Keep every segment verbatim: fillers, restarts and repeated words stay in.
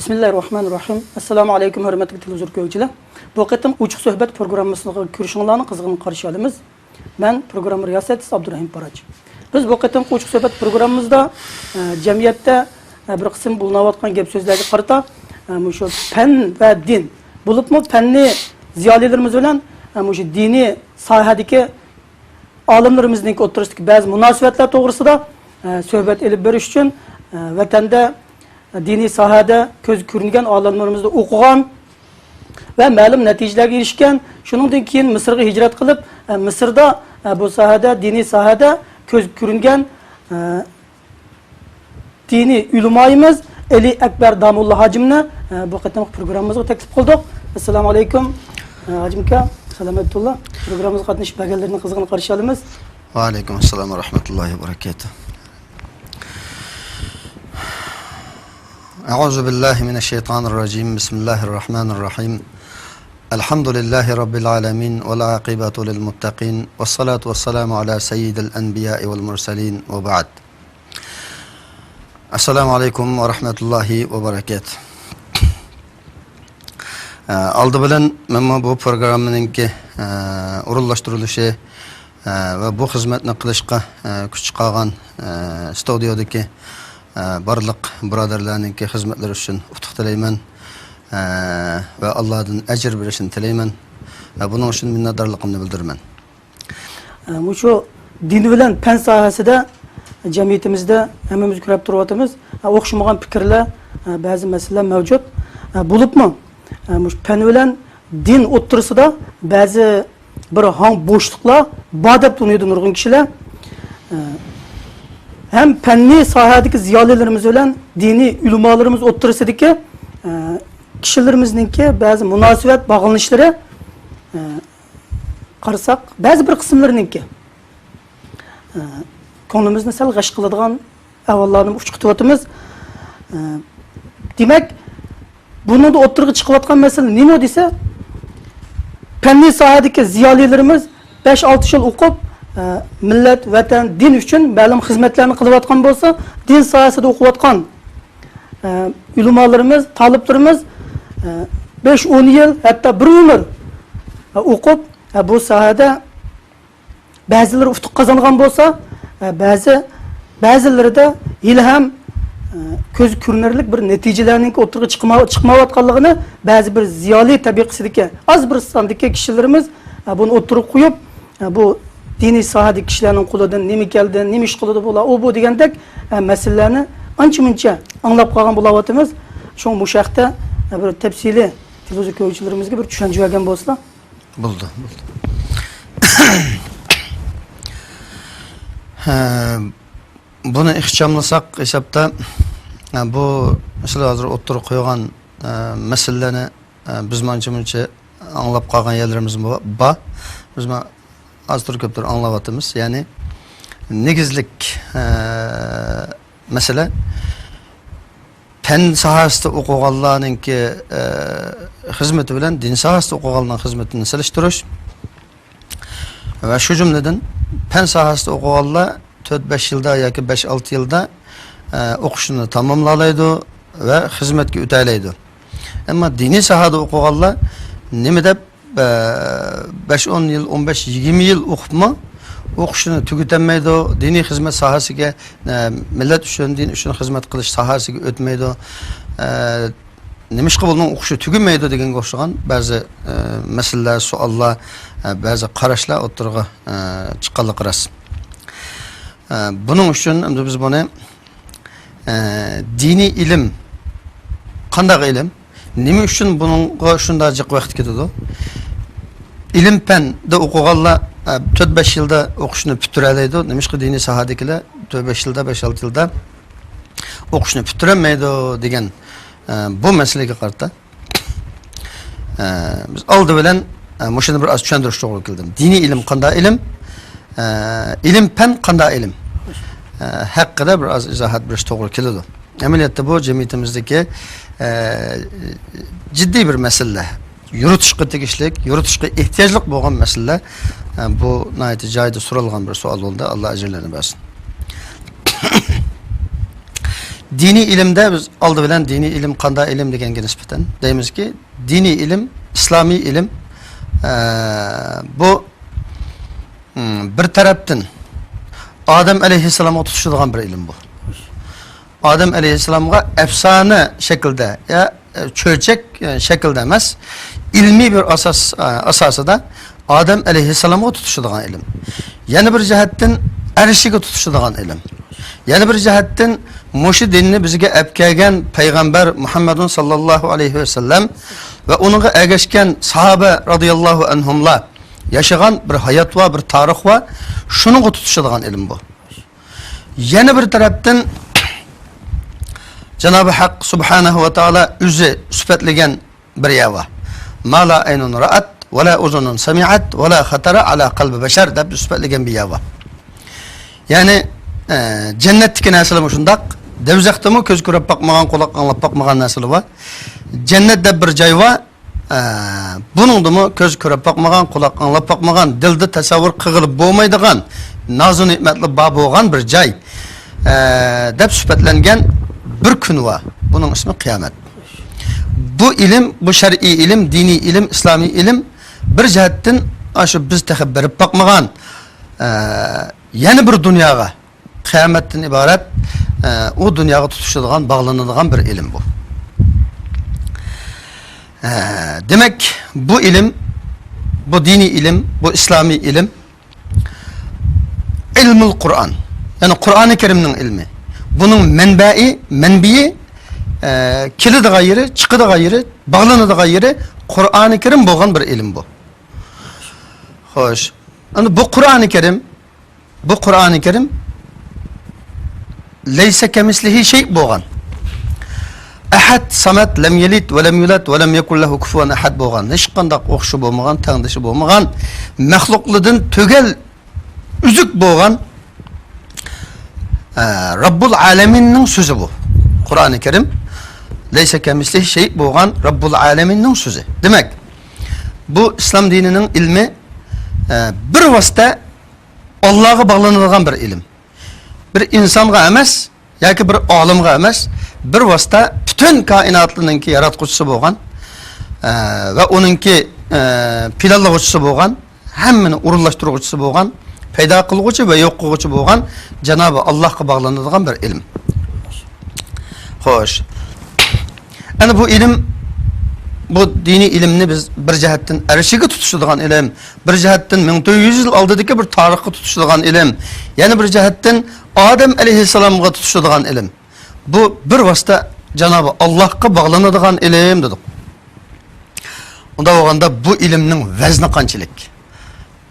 بىسمىللاھىررەھمانىررەھىم. ئەسسالامۇ ئەلەيكۇم، ھۆرمەتلىك تېلېۋىزور كۆرگۈچىلەر. بۇ قېتىم ئوچۇق سۆھبەت پروگراممىسىغا كىرىشىڭلارنى قىزغىن قارشى ئالىمىز. مەن پروگرامما رىياسەتچىسى ئابدۇرەھىم پاراج. بىز بۇ قېتىمقى ئوچۇق سۆھبەت پروگراممىمىزدا، ئە، جەمئىيەتتە، ئە، بىر قىسىم بولۇنۇۋاتقان گەپ سۆزلەرگە قارىتا، ئە، مۇشۇ پەن ۋە دىن، بولۇپمۇ پەننى زىيالىيلىرىمىز بىلەن، ئە، مۇشۇ دىنىي ساھەدىكى ئالىملىرىمىزنىڭ ئوتتۇرىسىدىكى بەزى مۇناسىۋەتلەر توغرىسىدا، ئە، سۆھبەت ئېلىپ بېرىش ئۈچۈن، ئە، ۋەتەندە دىنىي ساھەدە كۆز كۆرۈنگەن ئالىملىرىمىزدا ئوقۇغان ۋە مەلۇم نەتىجىلەرگە ئېرىشكەن، شۇنىڭدىن كېيىن مىسىرغا ھىجرەت قىلىپ، ئە، مىسىردا، ئە، بۇ ساھەدە، دىنىي ساھەدە كۆز كۆرۈنگەن، ئە، دىنىي ئۆلىمايىمىز ئەلى ئەكبەر داموللا ھاجىمنى، ئە، بۇ قېتىمقى پروگراممىمىزغا تەكلىپ قىلدۇق. ئەسسالامۇ ئەلەيكۇم، ئە، ھاجىم ئاكا، سالامەتتۇللا. پروگراممىمىزغا قاتنىشىپ بەرگەنلىرىنى قىزغىن قارشى ئالىمىز. ۋەئەلەيكۇم ئەسسالام ۋە رەھمەتۇللاھى ۋە بەرەكاتۇھ. أعوذ بالله من الشيطان الرجيم. بسم الله الرحمن الرحيم. الحمد لله رب العالمين، والعاقبة للمتقين، والصلاة والسلام على سيد الأنبياء والمرسلين، وبعد. السلام عليكم ورحمة الله وبركاته. ئە، ئالدى بىلەن مەنمۇ بۇ پروگراممىنىڭكى، ئە، ئورۇنلاشتۇرۇلۇشى، ئە، ۋە بۇ خىزمەتنى قىلىشقا، ئە، كۈچ چىقارغان، ئە، ستۇدىيودىكى، ئە، بارلىق بۇرادەرلەرنىڭكى خىزمەتلىرى ئۈچۈن ئۇتۇق تىلەيمەن، ئە، ۋە ئاللادىن ئەجىر بېرىشىنى تىلەيمەن ۋە بۇنىڭ ئۈچۈن مىننەتدارلىقىمنى بىلدۈرىمەن. ئە، مۇشۇ دىن بىلەن پەن ساھەسىدە جەمئىيىتىمىزدە ھەممىمىز كۆرۈپ تۇرۇۋاتىمىز. ئە، ئوخشىمىغان پىكىرلەر، ئە، بەزى مەسىلىلەر مەۋجۇت. ئە، بولۇپمۇ، ئە، مۇشۇ پەن بىلەن دىن ئوتتۇرىسىدا بەزى بىر ھاڭ بوشلۇقلار بار دەپ تونۇيدۇ نۇرغۇن كىشىلەر. ئە، ھەم پەننىي ساھەدىكى زىيالىيلىرىمىز بىلەن دىنىي ئۆلىمالىرىمىز ئوتتۇرىسىدىكى، ئە، كىشىلىرىمىزنىڭكى بەزى مۇناسىۋەت باغلىنىشلىرى، ئە، قارىساق، بەزى بىر قىسىملىرىنىڭكى، ئە، كۆڭلىمىزنى سەل غەش قىلىدىغان ئەھۋاللارنى ئۇچرىتىۋاتىمىز. ئە، دېمەك، بۇنىڭدا ئوتتۇرىغا چىقىۋاتقان مەسىلە نېمە دېسە، پەننىي ساھەدىكى زىيالىيلىرىمىز بەش-ئالتە يىل ئوقۇپ، ئە، مىللەت، ۋەتەن، دىن ئۈچۈن مەلۇم خىزمەتلەرنى قىلىۋاتقان بولسا، دىن ساھەسىدە ئوقۇۋاتقان، ئە، ئۆلىمالىرىمىز، تالىپلىرىمىز، ئە، بەش-ئون يىل، ھەتتا بىر ئۆمۈر، ئە، ئوقۇپ، ئە، بۇ ساھەدە بەزىلىرى ئۇتۇق قازانغان بولسا، ئە، بەزى، بەزىلىرىدە ھېلىھەم، ئە، كۆز كۆرۈنەرلىك بىر نەتىجىلەرنىڭ ئوتتۇرىغا چىقما-، چىقمايۋاتقانلىقىنى بەزى بىر زىيالىي تەبىقىسىدىكى ئاز بىر ساندىكى كىشىلىرىمىز، ئە، بۇنى ئوتتۇرىغا قويۇپ، ئە، بۇ دىنىي ساھەدىكى كىشىلەرنىڭ قولىدىن نېمە كەلدى، نېمە ئىش قىلىدۇ بۇلار، ئۇ بۇ دېگەندەك، ئە، مەسىلىلەرنى ئانچە-مۇنچە ئاڭلاپ قالغان بولاۋاتىمىز. شۇڭا مۇشۇ ھەقتە، ئە، بىر تەپسىلىي تېلېۋىزور كۆرگۈچىلىرىمىزگە بىر چۈشەنچە بەرگەن بولسىلا. بولدى، بولدى. ھە، بۇنى ئىخچاملىساق ھېسابتا، ھە، بۇ سىلەر ھازىر ئوتتۇرىغا قويغان، ھە، مەسىلىلەرنى، ھە، بىزمۇ ئانچە-مۇنچە ئاڭلاپ قالغان يەرلىرىمىز بار. بىزمۇ ئازدۇر كۆپتۇر ئاڭلاۋاتىمىز. يەنى نېگىزلىك، ھە، مەسىلە، پەن ساھەسىدە ئوقۇغانلارنىڭكى، ئە، خىزمىتى بىلەن دىن ساھەسىدە ئوقۇغانلارنىڭ خىزمىتىنى سېلىشتۇرۇش ۋە شۇ جۈملىدىن پەن ساھەسىدە ئوقۇغانلار تۆت-بەش يىلدا ياكى بەش-ئالتە يىلدا، ئە، ئوقۇشىنى تاماملالايدۇ ۋە خىزمەتكە ئۆتەلەيدۇ. ئەمما دىنىي ساھەدە ئوقۇغانلار نېمە دەپ، ئە، بەش-ئون يىل، ئون بەش-يىگىرمە يىل ئوقۇپمۇ ئوقۇشىنى تۈگىتەلمەيدۇ، دىنىي خىزمەت ساھەسىگە، ئە، مىللەت ئۈچۈن، دىن ئۈچۈن خىزمەت قىلىش ساھەسىگە ئۆتمەيدۇ. ئە، نېمىشقا بۇنىڭ ئوقۇشى تۈگىمەيدۇ دېگەنگە ئوخشىغان بەزى، ئە، مەسىلىلەر، سوئاللار، ئە، بەزى قاراشلار ئوتتۇرىغا، ئە، چىققانلىقى راست. ئە، بۇنىڭ ئۈچۈن ئەمدى بىز بۇنى ئە، دىنىي ئىلىم قانداق ئىلىم؟ نېمە ئۈچۈن بۇنىڭغا شۇنداق جىق ۋاقىت كېتىدۇ؟ ئىلىم پەندە ئوقۇغانلار، ئە، تۆت-بەش يىلدا ئوقۇشنى پۈتتۈرەلەيدۇ. نېمىشقا دىنىي ساھەدىكىلەر تۆت-بەش يىلدا، بەش-ئالتە يىلدا ئوقۇشنى پۈتتۈرەلمەيدۇ دېگەن، ئە، بۇ مەسىلىگە قارىتا. ئە، بىز ئالدى بىلەن، ئە، مۇشۇنى بىر ئاز چۈشەندۈرۈش توغرا كېلىدۇ. دىنىي ئىلىم قانداق ئىلىم؟ ئە، ئىلىم پەن قانداق ئىلىم؟ ئە، ھەققىدە بىر ئاز ئىزاھات بېرىش توغرا كېلىدۇ. ئەمەلىيەتتە بۇ جەمئىيىتىمىزدىكى، ئە، جىددىي بىر مەسىلە. يورۇتۇشقا تېگىشلىك، يورۇتۇشقا ئېھتىياجلىق بولغان مەسىلە. ئە، بۇ ناھايىتى جايىدا سورالغان بىر سوئال بولدى. ئاللا ئەجىرلىرىنى بەرسۇن. دىنىي ئىلىمدە بىز ئالدى بىلەن دىنىي ئىلىم قانداق ئىلىم دېگەنگە نىسبەتەن دەيمىزكى، دىنىي ئىلىم، ئىسلامىي ئىلىم، ئە، بۇ، م، بىر تەرەپتىن ئادەم ئەلەيھىسسالامغا تۇتىشىدىغان بىر ئىلىم بۇ. ئادەم ئەلەيھىسسالامغا ئەپسانە شەكلىدە، يا، ئە، چۆچەك، ئە، شەكلىدە ئەمەس، ئىلمىي بىر ئاساس، ئە، ئاساسىدا ئادەم ئەلەيھىسسالامغا تۇتىشىدىغان ئىلىم. يەنە بىر جەھەتتىن ئەرشىگە تۇتىشىدىغان ئىلىم. يەنە بىر جەھەتتىن مۇشۇ دىننى بىزگە ئەپ كەلگەن پەيغەمبەر مۇھەممەدۇن ساللاللاھۇ ئەلەيھى ۋەسەللەم ۋە ئۇنىڭغا ئەگەشكەن ساھابە رازىياللاھۇ ئەنھۇملار ياشىغان بىر ھايات ۋە بىر تارىخ ۋە شۇنىڭغا تۇتىشىدىغان ئىلىم بۇ. يەنە بىر تەرەپتىن جانابى ھەق سۇبھانەھۇ ۋە تائالا ئۆزى سۈپەتلىگەن بىر يەر بار. ما لا ئەينۇن رەئەت، ۋە لا ئۇزۇنۇن سەمىئەت، ۋە لا خەتەرە ئالا قەلبى بەشەر دەپ سۈپەتلىگەن بىر يەر بار. يەنى، ئە، جەننەتتىكى نەرسىلەرمۇ شۇنداق، دوزاختىمۇ كۆز كۆرۈپ باقمىغان، قۇلاق ئاڭلاپ باقمىغان نەرسىلەر بار. جەننەت دەپ بىر جاي بار، ئە، بۇنىڭدىمۇ كۆز كۆرۈپ باقمىغان، قۇلاق ئاڭلاپ باقمىغان، دىلدا تەسەۋۋۇر قىلغىلى بولمايدىغان نازۇ نېمەتلەر بار بولغان بىر جاي، ئە، دەپ سۈپەتلەنگەن بىر كۈن بار. بۇنىڭ ئىسمى قىيامەت. بۇ ئىلىم، بۇ شەرئىي ئىلىم، دىنىي ئىلىم، ئىسلامىي ئىلىم بىر جەھەتتىن ئاشۇ بىز تېخى بېرىپ باقمىغان، ئە، يەنە بىر دۇنياغا، قىيامەتتىن ئىبارەت، ئە، ئۇ دۇنياغا تۇتىشىدىغان، باغلىنىدىغان بىر ئىلىم بۇ. ئە، دېمەك، بۇ ئىلىم، بۇ دىنىي ئىلىم، بۇ ئىسلامىي ئىلىم، ئىلمۇل قۇرئان، يەنى قۇرئانى كەرىمنىڭ ئىلمى. بۇنىڭ مەنبەئى، مەنبىيى، ئە، كېلىدىغان يېرى، چىقىدىغان يېرى، باغلىنىدىغان يېرى قۇرئانى كەرىم بولغان بىر ئىلىم بۇ. خوش. ئەمدى بۇ قۇرئانى كەرىم، بۇ قۇرئانى كەرىم لەيسە كەمىسلىھى شەيئ بولغان. ئەھەد، سەمەد، لەم يەلىد ۋە لەم يۇلاد ۋە لەم يەكۇن لەھۇ كۇفۇۋەن ئەھەد بولغان. ھېچقانداق ئوخشىشى بولمىغان، تەڭدىشى بولمىغان، مەخلۇقلاردىن تۈگەل ئۈزۈك بولغان، ئە، رەببۇل ئالەمىننىڭ سۆزى بۇ. قۇرئانى كەرىم لەيسە كەمىسلىھى شەيئ بولغان رەببۇل ئالەمىننىڭ سۆزى. دېمەك، بۇ ئىسلام دىنىنىڭ ئىلمى، ئە، بىر ۋاسىتە ئاللاغا باغلىنىدىغان بىر ئىلىم. بىر ئىنسانغا ئەمەس، ياكى بىر ئالىمغا ئەمەس، بىر ۋاسىتە پۈتۈن كائىناتلارنىڭكى ياراتقۇچىسى بولغان، ئە، ۋە ئۇنىڭكى، ئە، پىلانلىغۇچىسى بولغان، ھەممىنى ئورۇنلاشتۇرغۇچىسى بولغان، پەيدا قىلغۇچى ۋە يوق قىلغۇچى بولغان جانابى ئاللاھقا باغلىنىدىغان بىر ئىلىم. خوش. ئەنە بۇ ئىلىم، بۇ دىنىي ئىلىمنى بىز بىر جەھەتتىن ئەرشىگە تۇتۇشىدىغان ئىلىم، بىر جەھەتتىن مىڭ تۆت يۈز يىل ئالدىدىكى بىر تارىخقا تۇتۇشىدىغان ئىلىم، يەنە بىر جەھەتتىن ئادەم ئەلەيھىسسالامغا تۇتۇشىدىغان ئىلىم. بۇ بىر ۋاسىتە جانابى ئاللاھقا باغلىنىدىغان ئىلىم دېدۇق. ئۇنداق بولغاندا بۇ ئىلىمنىڭ ۋەزنى قانچىلىك؟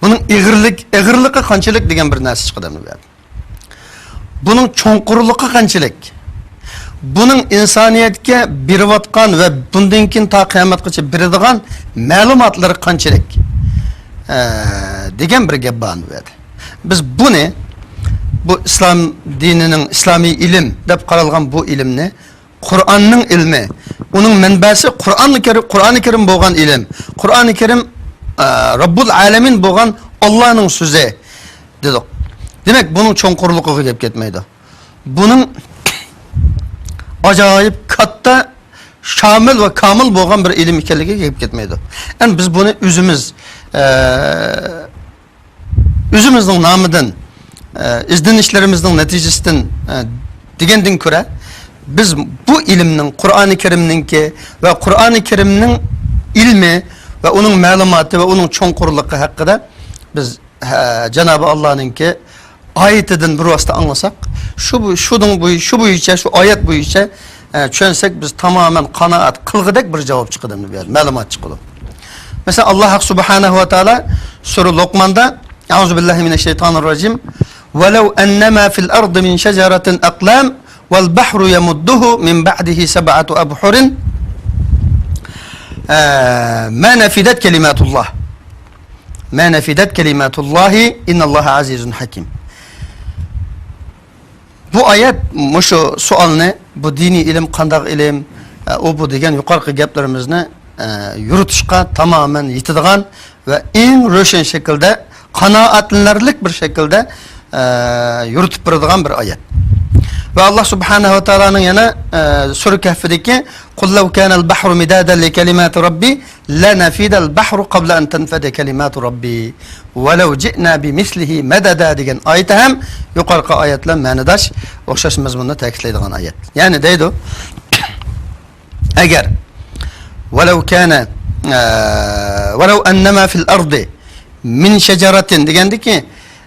بۇنىڭ ئېغىرلىق، ئېغىرلىقى قانچىلىك دېگەن بىر نەرسە چىقىدۇ ئەمدى بۇ يەردە. بۇنىڭ چوڭقۇرلۇقى قانچىلىك؟ بۇنىڭ ئىنسانىيەتكە بېرىۋاتقان ۋە بۇندىن كېيىن تا قىيامەتقىچە بېرىدىغان مەلۇماتلىرى قانچىلىك؟ ئە، دېگەن بىر گەپ بار بۇ يەردە. بىز بۇنى، بۇ ئىسلام دىنىنىڭ، ئىسلامىي ئىلىم دەپ قارالغان بۇ ئىلىمنى قۇرئاننىڭ ئىلمى، ئۇنىڭ مەنبەسى قۇرئانى كەرىم، قۇرئانى كەرىم بولغان ئىلىم، قۇرئانى كەرىم، ئە، رەببۇل ئالەمىن بولغان ئاللانىڭ سۆزى دېدۇق. دېمەك، بۇنىڭ چوڭقۇرلۇقىغا گەپ كەتمەيدۇ. بۇنىڭ ئاجايىپ كاتتا، شامىل ۋە كامىل بولغان بىر ئىلىم ئىكەنلىكىگە گەپ كەتمەيدۇ. ئەمدى بىز بۇنى ئۆزىمىز، ئە، ئۆزىمىزنىڭ نامىدىن، ئە، ئىزدىنىشلىرىمىزنىڭ نەتىجىسىدىن، ئە، دېگەندىن كۆرە، بىز بۇ ئىلىمنىڭ، قۇرئانى كەرىمنىڭكى ۋە قۇرئانى كەرىمنىڭ ئىلمى ۋە ئۇنىڭ مەلۇماتى ۋە ئۇنىڭ چوڭقۇرلۇقى ھەققىدە بىز، ھە، جانابى ئاللانىڭكى ئايىتىدىن بىر ۋاسىتە ئاڭلىساق، شۇ بو-، شۇنىڭ بوي-، شۇ بويىچە، شۇ ئايەت بويىچە، ئە، چۈشەنسەك، بىز تامامەن قانائەت قىلغۇدەك بىر جاۋاب چىقىدۇ، بىر مەلۇمات چىقىدۇ. مەسىلەن، ئاللا سۇبھانەھۇ ۋە تائالا سۈرە لوقماندا، أعوذ بالله من الشيطان الرجيم. ولو أن ما في الأرض من شجرة أقلام والبحر يمده من بعده سبعة أبحر، ئە، ما نفدت كلمات الله. ما نفدت كلمات الله إن الله عزيز حكيم. بۇ ئايەت مۇشۇ سوئالنى، بۇ دىنىي ئىلىم قانداق ئىلىم، ئە، ئۇ بۇ دېگەن يۇقىرىقى گەپلىرىمىزنى، ئە، يورۇتۇشقا تامامەن يېتىدىغان ۋە ئەڭ روشەن شەكىلدە، قانائەتلىنەرلىك بىر شەكىلدە، ئە، يورۇتۇپ بېرىدىغان بىر ئايەت. ۋە ئاللاھ سۇبھانەھۇ ۋە تائالانىڭ يەنە، ئە، سۈرە كەھفىدىكى، قل لو كان البحر مدادا لكلمات ربي لنفد البحر قبل أن تنفد كلمات ربي ولو جئنا بمثله مددا دېگەن ئايىتى ھەم يۇقىرىقى ئايەت بىلەن مەنىداش، ئوخشاش مەزمۇننى تەكىتلەيدىغان ئايەت. يەنى دەيدۇ، ئەگەر، ولو كان، ئە، ولو أن ما في الأرض من شجرة دېگەندىكى،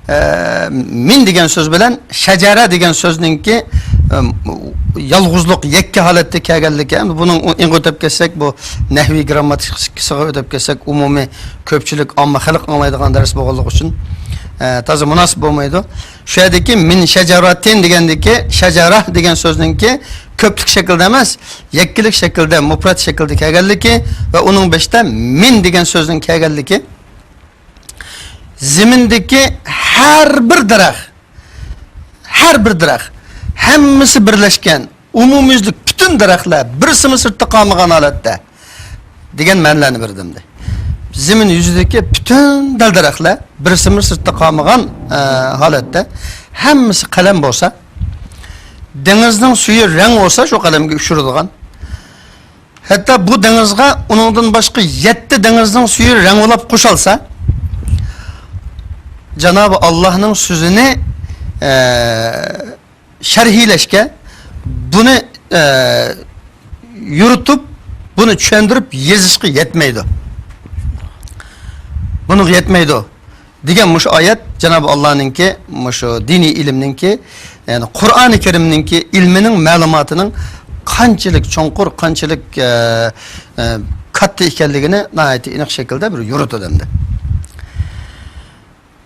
ئە، مىن دېگەن سۆز بىلەن شەجەرە دېگەن سۆزنىڭكى، ئە، يالغۇزلۇق، يەككە ھالەتتە كەلگەنلىكى، ئەمدى بۇنىڭ ئېڭىغا ئۆتۈپ كەتسەك، بۇ نەھۋىي گىرامماتىكىسىغا ئۆتۈپ كەتسەك، ئومۇمىي كۆپچىلىك، ئامما، خەلق ئاڭلايدىغان دەرس بولغانلىقى ئۈچۈن، ئە، تازا مۇناسىپ بولمايدۇ. شۇ يەردىكى مىن شەجەراتىن دېگەندىكى، شەجەرە دېگەن سۆزنىڭكى كۆپلۈك شەكىلدە ئەمەس، يەككىلىك شەكىلدە، مۇپرەت شەكىلدە كەلگەنلىكى ۋە ئۇنىڭ بېشىدا مىن دېگەن سۆزنىڭ كەلگەنلىكى، زېمىندىكى ھەر بىر دەرەخ، ھەر بىر دەرەخ، ھەممىسى بىرلەشكەن، ئومۇميۈزلۈك پۈتۈن دەرەخلەر بىرسىمۇ سىرتتا قالمىغان ھالەتتە دېگەن مەنىلەرنى بېرىدۇ ئەمدى. زېمىن يۈزىدىكى پۈتۈن دەل-دەرەخلەر بىرسىمۇ سىرتتا قالمىغان، ئە، ھالەتتە، ھەممىسى قەلەم بولسا، دېڭىزنىڭ سۈيى رەڭ بولسا، شۇ قەلەمگە ئۇچرىدىغان. ھەتتا بۇ دېڭىزغا ئۇنىڭدىن باشقا يەتتە دېڭىزنىڭ سۈيى رەڭ بولاپ قوشالسا، جانابى ئاللاھنىڭ سۆزىنى، ئە، شەرھلەشكە، بۇنى، ئە، يورۇتۇپ، بۇنى چۈشەندۈرۈپ يېزىشقا يەتمەيدۇ. بۇنىڭغا يەتمەيدۇ دېگەن مۇشۇ ئايەت جانابى ئاللانىڭكى، مۇشۇ دىنىي ئىلىمنىڭكى، يەنى قۇرئانى كەرىمنىڭكى ئىلمىنىڭ، مەلۇماتىنىڭ قانچىلىك چوڭقۇر، قانچىلىك، ئە، ئە، كاتتا ئىكەنلىكىنى ناھايىتى ئېنىق شەكىلدە بىر يورۇتىدۇ ئەمدى.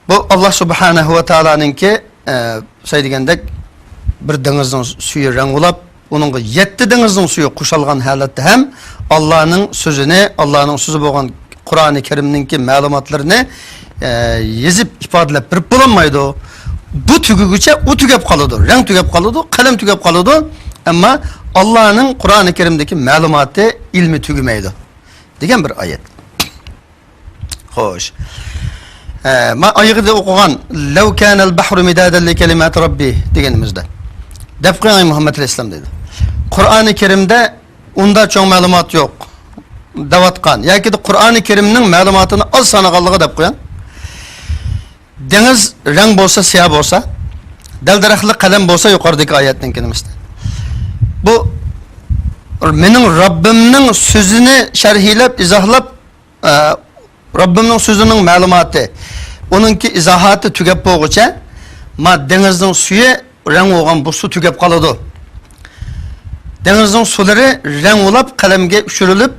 بۇ ئاللاھ سۇبھانەھۇ ۋە تائالانىڭكى، ئە، سەي دېگەندەك، بىر دېڭىزنىڭ سۈيى رەڭ بولاپ، ئۇنىڭغا يەتتە دېڭىزنىڭ سۈيى قوشۇلغان ھالەتتە ھەم ئاللانىڭ سۆزىنى، ئاللانىڭ سۆزى بولغان قۇرئانى كەرىمنىڭكى مەلۇماتلىرىنى، ئە، يېزىپ ئىپادىلەپ بېرىپ بولالمايدۇ. بۇ تۈگىگۈچە ئۇ تۈگەپ قالىدۇ، رەڭ تۈگەپ قالىدۇ، قەلەم تۈگەپ قالىدۇ. ئەمما ئاللانىڭ قۇرئانى كەرىمدىكى مەلۇماتى، ئىلمى تۈگىمەيدۇ دېگەن بىر ئايەت. خوش. ئە، ما ئايىغىدا ئوقۇغان، لو كان البحر مدادا لكلمات ربي دېگىنىمىزدە، دەپ قويۇڭ، ئەي مۇھەممەد ئەلەيھىسسالام دەيدۇ. قۇرئانى كەرىمدە ئۇندا چوڭ مەلۇمات يوق دەۋاتقان ياكى قۇرئانى كەرىمنىڭ مەلۇماتىنى ئاز سانىغانلىقىغا دەپ قويۇڭ. دېڭىز رەڭ بولسا، سىيا بولسا، دەل-دەرەخلىك قەلەم بولسا، يۇقىرىدىكى ئايەتنىڭكى نېمىسى؟ بۇ مېنىڭ رەببىمنىڭ سۆزىنى شەرھلەپ، ئىزاھلاپ، ئە، رەببىمنىڭ سۆزىنىڭ مەلۇماتى، ئۇنىڭكى ئىزاھاتى تۈگەپ بولغۇچە، ما دېڭىزنىڭ سۈيى رەڭ بولغان بۇ سۇ تۈگەپ قالىدۇ. دېڭىزنىڭ سۇلىرى رەڭ بولاپ، قەلەمگە چۈشۈرۈلۈپ،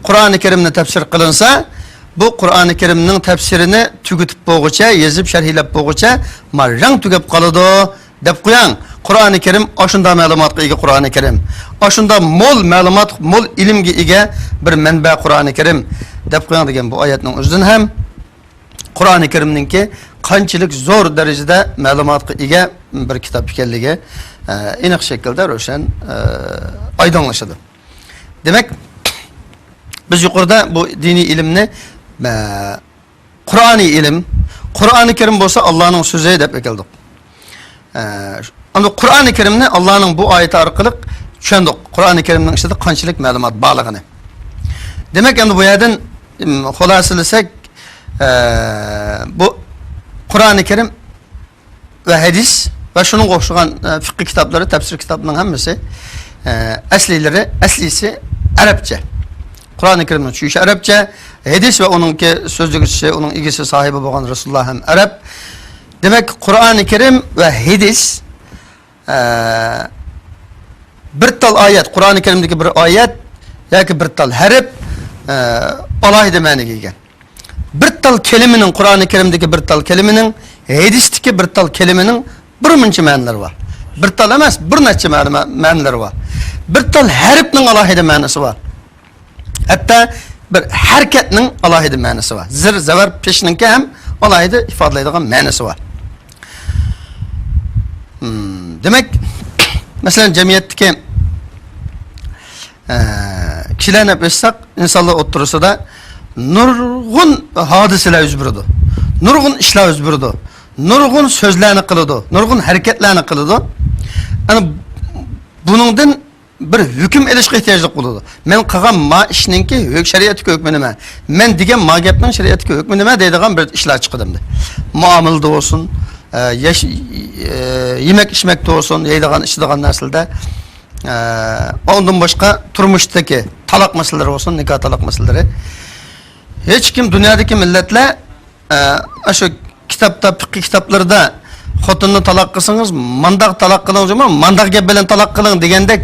قۇرئانى كەرىمنى تەپسىر قىلىنسا، بۇ قۇرئانى كەرىمنىڭ تەپسىرىنى تۈگىتىپ بولغۇچە، يېزىپ، شەرھلەپ بولغۇچە، ما رەڭ تۈگەپ قالىدۇ. دەپ قويۇڭ، قۇرئانى كەرىم ئاشۇنداق مەلۇماتقا ئىگە، قۇرئانى كەرىم ئاشۇنداق مول مەلۇمات، مول ئىلىمگە ئىگە بىر مەنبە قۇرئانى كەرىم دەپ قويۇڭ دېگەن بۇ ئايەتنىڭ ئۆزىدىن ھەم قۇرئانى كەرىمنىڭكى قانچىلىك زور دەرىجىدە مەلۇماتقا ئىگە بىر كىتاب ئىكەنلىكى، ئە، ئېنىق شەكىلدە روشەن، ئە، ئايدىڭلىشىدۇ. دېمەك، بىز يۇقىرىدا بۇ دىنىي ئىلىمنى، ئە، قۇرئانىي ئىلىم، قۇرئانى كەرىم بولسا ئاللانىڭ سۆزى دەپ ئەكەلدۇق. ئە، ئەمدى قۇرئانى كەرىمنى ئاللانىڭ بۇ ئايىتى ئارقىلىق چۈشەندۇق. قۇرئانى كەرىمنىڭ ئىچىدە قانچىلىك مەلۇمات بارلىقىنى. دېمەك، ئەمدى بۇ يەردىن، ئىم، خۇلاسىلىسەك، ئە، بۇ قۇرئانى كەرىم ۋە ھەدىس ۋە شۇنىڭغا ئوخشىغان، ئە، فىقھى كىتابلىرى، تەپسىر كىتابنىڭ ھەممىسى، ئە، ئەسلىلىرى، ئەسلىسى ئەرەبچە. قۇرئانى كەرىمنىڭ چۈشى ئەرەبچە، ھەدىس ۋە ئۇنىڭكى سۆزلىگۈچىسى، ئۇنىڭ ئىگىسى، ساھىبى بولغان رەسۇلۇللا ھەم ئەرەب. دېمەك، قۇرئانى كەرىم ۋە ھەدىس، ئە، بىر تال ئايەت، قۇرئانى كەرىمدىكى بىر ئايەت ياكى بىر تال ھەرپ، ئە، ئالاھىدە مەنىگە ئىگە. بىر تال كەلىمىنىڭ، قۇرئانى كەرىمدىكى بىر تال كەلىمىنىڭ، ھەدىستىكى بىر تال كەلىمىنىڭ بىر مۇنچە مەنىلىرى بار. بىر تال ئەمەس، بىر نەچچە مەنە-، مەنىلىرى بار. بىر تال ھەرپنىڭ ئالاھىدە مەنىسى بار. ھەتتا بىر ھەرىكەتنىڭ ئالاھىدە مەنىسى بار. زىر، زەۋەر، پېشنىڭكى ھەم ئالاھىدە ئىپادىلەيدىغان مەنىسى بار. ھىم، دېمەك، مەسىلەن، جەمئىيەتتىكى، ئە، كىشىلەرنى ئېلىپ ئېيتساق، ئىنسانلار ئوتتۇرىسىدا نۇرغۇن ھادىسىلەر يۈز بېرىدۇ، نۇرغۇن ئىشلار يۈز بېرىدۇ، نۇرغۇن سۆزلەرنى قىلىدۇ، نۇرغۇن ھەرىكەتلەرنى قىلىدۇ. ئەنە بۇنىڭدىن بىر ھۆكۈم ئېلىشقا ئېھتىياجلىق بولىدۇ. مەن قىلغان ما ئىشنىڭكى ھۆ-، شەرىئەتتىكى ھۆكمى نېمە؟ مەن دېگەن ما گەپنىڭ شەرىئەتتىكى ھۆكمى نېمە دەيدىغان بىر ئىشلار چىقىدۇ ئەمدى. مۇئامىلىدە بولسۇن، ئە، ياش-، ئە، يېمەك ئىچمەكتە بولسۇن، يەيدىغان، ئىچىدىغان نەرسىلەردە، ئە، ئۇندىن باشقا تۇرمۇشتىكى تالاق مەسىلىلىرى بولسۇن، نىكاھ تالاق مەسىلىلىرى. ھېچكىم دۇنيادىكى مىللەتلەر ئە، ئاشۇ كىتابتا، پىقھىي كىتابلىرىدا خوتۇننى تالاق قىلسىڭىز، مانداق تالاق قىلىڭ، جۇمۇ، مانداق گەپ بىلەن تالاق قىلىڭ دېگەندەك،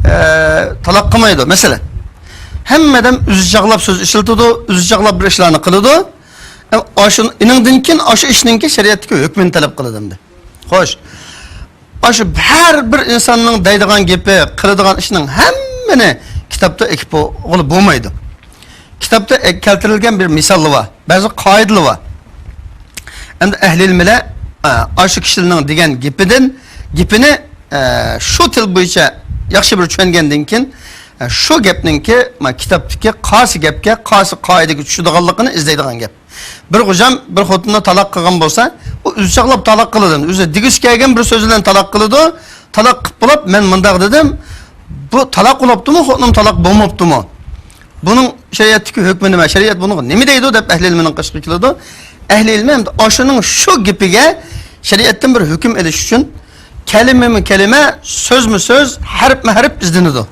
ئە، تالاق قىلمايدۇ. مەسىلەن، ھەممە ئادەم ئۆزى چاغلاپ سۆز ئىشلىتىدۇ، ئۆزى چاغلاپ بىر ئىشلارنى قىلىدۇ. ئە، ئاشۇ، ئىنىڭدىن كېيىن ئاشۇ ئىشنىڭكى شەرىئەتتىكى ھۆكمىنى تەلەپ قىلىدۇ ئەمدى. خوش. ئاشۇ ھەر بىر ئىنساننىڭ دەيدىغان گېپى، قىلىدىغان ئىشىنىڭ ھەممىنى كىتابتا ئېكىپ بولغىلى بولمايدۇ. كىتابتا ئە-، كەلتۈرۈلگەن بىر مىساللار بار، بەزى قائىدىلەر بار. ئەمدى ئەھلى ئىلىملەر، ئە، ئاشۇ كىشىلەرنىڭ دېگەن گېپىدىن، گېپىنى، ئە، شۇ تىل بويىچە ياخشى بىر چۈشەنگەندىن كېيىن، ئە، شۇ گەپنىڭكى، ما، كىتابتىكى قايسى گەپكە، قايسى قائىدىگە چۈشىدىغانلىقىنى ئىزدەيدىغان گەپ. بىر غوجام بىر خوتۇننى تالاق قىلغان بولسا، ئۇ ئۆزى چاغلاپ تالاق قىلىدۇ. ئۆزى دېگۈسى كەلگەن بىر سۆزى بىلەن تالاق قىلىدۇ. تالاق قىلىپ بولۇپ، مەن مۇنداق دېدىم، بۇ تالاق بولۇپتۇمۇ، خوتۇنۇم تالاق بولماپتۇمۇ؟ بۇنىڭ شەرىئەتتىكى ھۆكمى نېمە؟ شەرىئەت بۇنىڭغا نېمە دەيدۇ؟ دەپ ئەھلى ئىلمىنىڭ قېشىغا كېلىدۇ. ئەھلى ئىلمى ئەمدى ئاشۇنىڭ شۇ گېپىگە شەرىئەتتىن بىر ھۆكۈم ئېلىش ئۈچۈن كەلىمىمۇ كەلىمە، سۆزمۇ سۆز، ھەرپمۇ ھەرپ ئىزدىنىدۇ.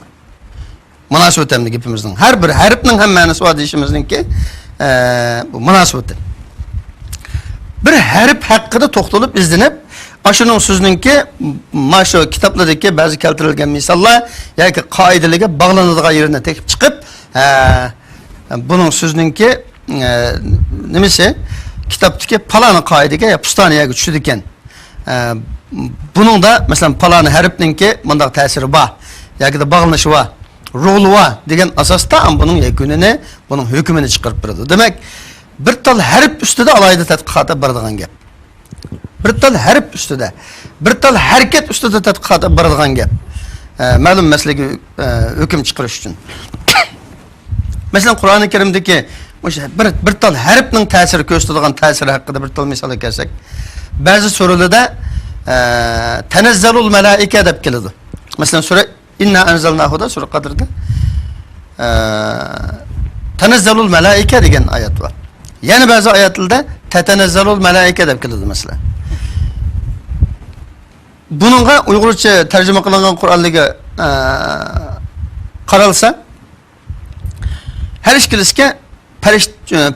مۇناسىۋەت ئەمدى گېپىمىزنىڭ. ھەر بىر ھەرپنىڭ ھەم مەنىسى بار دېيىشىمىزنىڭكى، ئە، بۇ مۇناسىۋىتى. بىر ھەرپ ھەققىدە توختىلىپ ئىزدىنىپ، ئاشۇنىڭ سۆزنىڭكى، ما شۇ كىتابلاردىكى بەزى كەلتۈرۈلگەن مىساللار ياكى قائىدىلەرگە باغلىنىدىغان يېرىنى تېپىپ چىقىپ، ھە، بۇنىڭ سۆزنىڭكى، ئە، نېمىسى؟ كىتابتىكى پالانى قائىدىگە يا پۇستانى يەرگە چۈشىدىكەن. ئە، بۇنىڭدا، مەسىلەن، پالانى ھەرپنىڭكى مۇنداق تەسىرى بار ياكى باغلىنىشى بار، رولى بار دېگەن ئاساستا بۇنىڭ يەكۈنىنى، بۇنىڭ ھۆكمىنى چىقىرىپ بېرىدۇ. دېمەك، بىر تال ھەرپ ئۈستىدە ئالاھىدە تەتقىقات ئېلىپ بارىدىغان گەپ. بىر تال ھەرپ ئۈستىدە، بىر تال ھەرىكەت ئۈستىدە تەتقىقات ئېلىپ بارىدىغان گەپ. ئە، مەلۇم مەسىلىگە، ئە، ھۆكۈم چىقىرىش ئۈچۈن. مەسىلەن، قۇرئانى كەرىمدىكى مۇشۇ بىر، بىر تال ھەرپنىڭ تەسىرى، كۆرسىتىدىغان تەسىرى ھەققىدە بىر تال مىسالغا كەلسەك، بەزى سۈرىلەردە، ئە، تەنەززەلۇل مەلائىكە دەپ كېلىدۇ. مەسىلەن، سۈرە ئىننا ئەنزەلناھۇدا، سۈرە قەدىردە، ئە، تەنەززەلۇل مەلائىكە دېگەن ئايەت بار. يەنە بەزى ئايەتلەردە تەتەنەززەلۇل مەلائىكە دەپ كېلىدۇ، مەسىلەن. بۇنىڭغا ئۇيغۇرچە تەرجىمە قىلىنغان قۇرئانلىرىغا، ئە، قارالسا، ھەر ئىككىلىسىگە پەرىش-،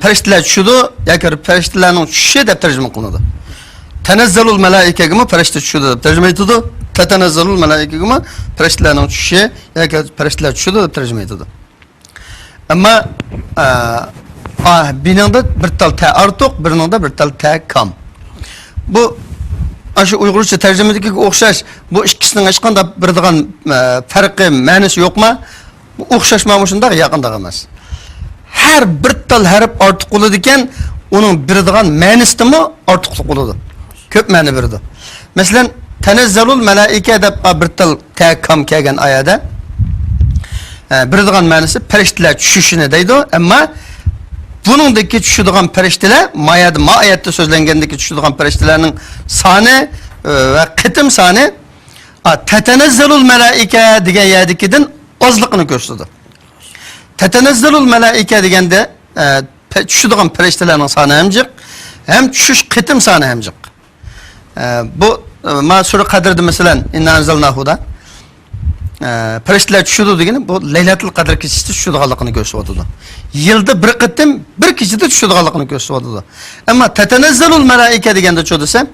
پەرىشتىلەر چۈشىدۇ ياكى پەرىشتىلەرنىڭ چۈشۈشى دەپ تەرجىمە قىلىنىدۇ. تەنەززەلۇل مەلائىكەگىمۇ پەرىشتە چۈشىدۇ دەپ تەرجىمە ئېتىدۇ. تەتەنەززەلۇل مەلائىكەگىمۇ پەرىشتىلەرنىڭ چۈشۈشى ياكى پەرىشتىلەر چۈشىدۇ دەپ تەرجىمە ئېتىدۇ. ئەمما، ئە، ئا، بىنىڭدە بىر تال تە ئارتۇق، بىرىنىڭدە بىر تال تە كام. بۇ، ئاشۇ ئۇيغۇرچە تەرجىمىدىكىگە ئوخشاش، بۇ ئىككىسىنىڭ ھېچقانداق بېرىدىغان، ئە، پەرقى، مەنىسى يوقما؟ بۇ ئوخشاشما مۇشۇنداق؟ ياقىنداق ئەمەس. ھەر بىر تال ھەرپ ئارتۇق بولىدىكەن، ئۇنىڭ بېرىدىغان مەنىسىدىمۇ ئارتۇقلۇق بولىدۇ. كۆپ مەنە بېرىدۇ. مەسىلەن، تەنەززەلۇل مەلائىكە دەپ بىر تال تە كام كەلگەن ئايەتتە، ئە، بېرىدىغان مەنىسى پەرىشتىلەر چۈشۈشىنى دەيدۇ. ئەمما بۇنىڭدىكى چۈشىدىغان پەرىشتىلەر، ما يەردە، ما ئايەتتە سۆزلەنگەندىكى چۈشىدىغان پەرىشتىلەرنىڭ سانى، ئە، ۋە قېتىم سانى، ئا، تەتەنەززەلۇل مەلائىكە دېگەن يەردىكىدىن ئازلىقىنى كۆرسىتىدۇ. تەتەنەززەلۇل مەلائىكە دېگەندە، ئە، پە-، چۈشىدىغان پەرىشتىلەرنىڭ سانى ھەم جىق، ھەم چۈشۈش قېتىم سانى ھەم جىق. ئە، بۇ، ئە، ما سۈرە قەدىردە، مەسىلەن، ئىننا ئەنزەلناھۇدا، ئە، پەرىشتىلەر چۈشىدۇ دېگىنى، بۇ لەيلەتۇل قەدىر كېچىسىدە چۈشىدىغانلىقىنى كۆرسىتىۋاتىدۇ. يىلدا بىر قېتىم، بىر كېچىدە چۈشىدىغانلىقىنى كۆرسىتىۋاتىدۇ. ئەمما تەتەنەززەلۇل مەلائىكە دېگەندە چۇ دېسە،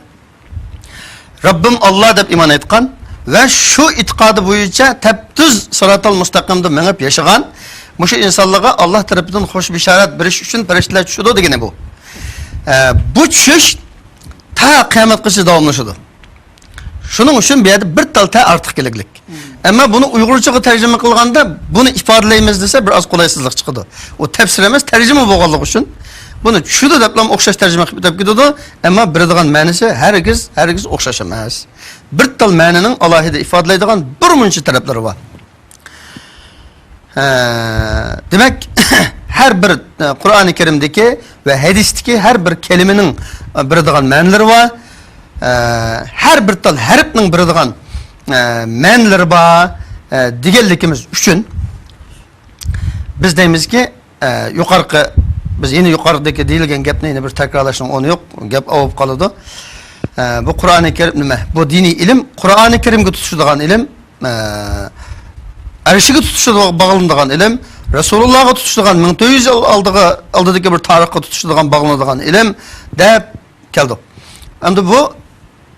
رەببىم ئاللا دەپ ئىمان ئېيتقان ۋە شۇ ئېتىقادى بويىچە تەپتۈز سىراتال مۇستەقىمدا مېڭىپ ياشىغان مۇشۇ ئىنسانلارغا ئاللا تەرىپىدىن خۇش بېشارەت بېرىش ئۈچۈن پەرىشتىلەر چۈشىدۇ دېگىنى بۇ. ئە، بۇ چۈشۈش تا قىيامەتقىچە داۋاملىشىدۇ. شۇنىڭ ئۈچۈن بۇ يەردە بىر تال تە ئارتۇق كېلىگلىك. ئەمما بۇنى ئۇيغۇرچىغا تەرجىمە قىلغاندا بۇنى ئىپادىلەيمىز دېسە، بىر ئاز قولايسىزلىق چىقىدۇ. ئۇ تەپسىر ئەمەس، تەرجىمە بولغانلىقى ئۈچۈن بۇنى چۈشىدۇ دەپلا ئوخشاش تەرجىمە قىلىپ ئۆتۈپ كېتىدۇ. ئەمما بېرىدىغان مەنىسى ھەرگىز، ھەرگىز ئوخشاش ئەمەس. بىر تال مەنىنىڭ ئالاھىدە ئىپادىلەيدىغان بىر مۇنچە تەرەپلىرى بار. ھە، دېمەك، ھەر بىر، ئە، قۇرئانى كەرىمدىكى ۋە ھەدىستىكى ھەر بىر كەلىمىنىڭ، ئە، بېرىدىغان مەنىلىرى بار. ئە، ھەر بىر تال ھەرپنىڭ بېرىدىغان ئە، مەنىلىرى بار، ئە، دېگەنلىكىمىز ئۈچۈن بىز دەيمىزكى، ئە، يۇقىرىقى، بىز يەنە يۇقىرىدىكى دېيىلگەن گەپنى يەنە بىر تەكرارلاشنىڭ ئورنى يوق، گەپ ئاۋۇپ قالىدۇ. ئە، بۇ قۇرئانى كەرىم نېمە؟ بۇ دىنىي ئىلىم، قۇرئانى كەرىمگە تۇتىشىدىغان ئىلىم، ئە، ئەرشىگە تۇتىشىدىغان، باغلىنىدىغان ئىلىم، رەسۇلۇللاغا تۇتىشىدىغان، مىڭ تۆت يۈز يىل ئالدىغا، ئالدىدىكى بىر تارىخقا تۇتىشىدىغان، باغلىنىدىغان ئىلىم دەپ كەلدۇق. ئەمدى بۇ،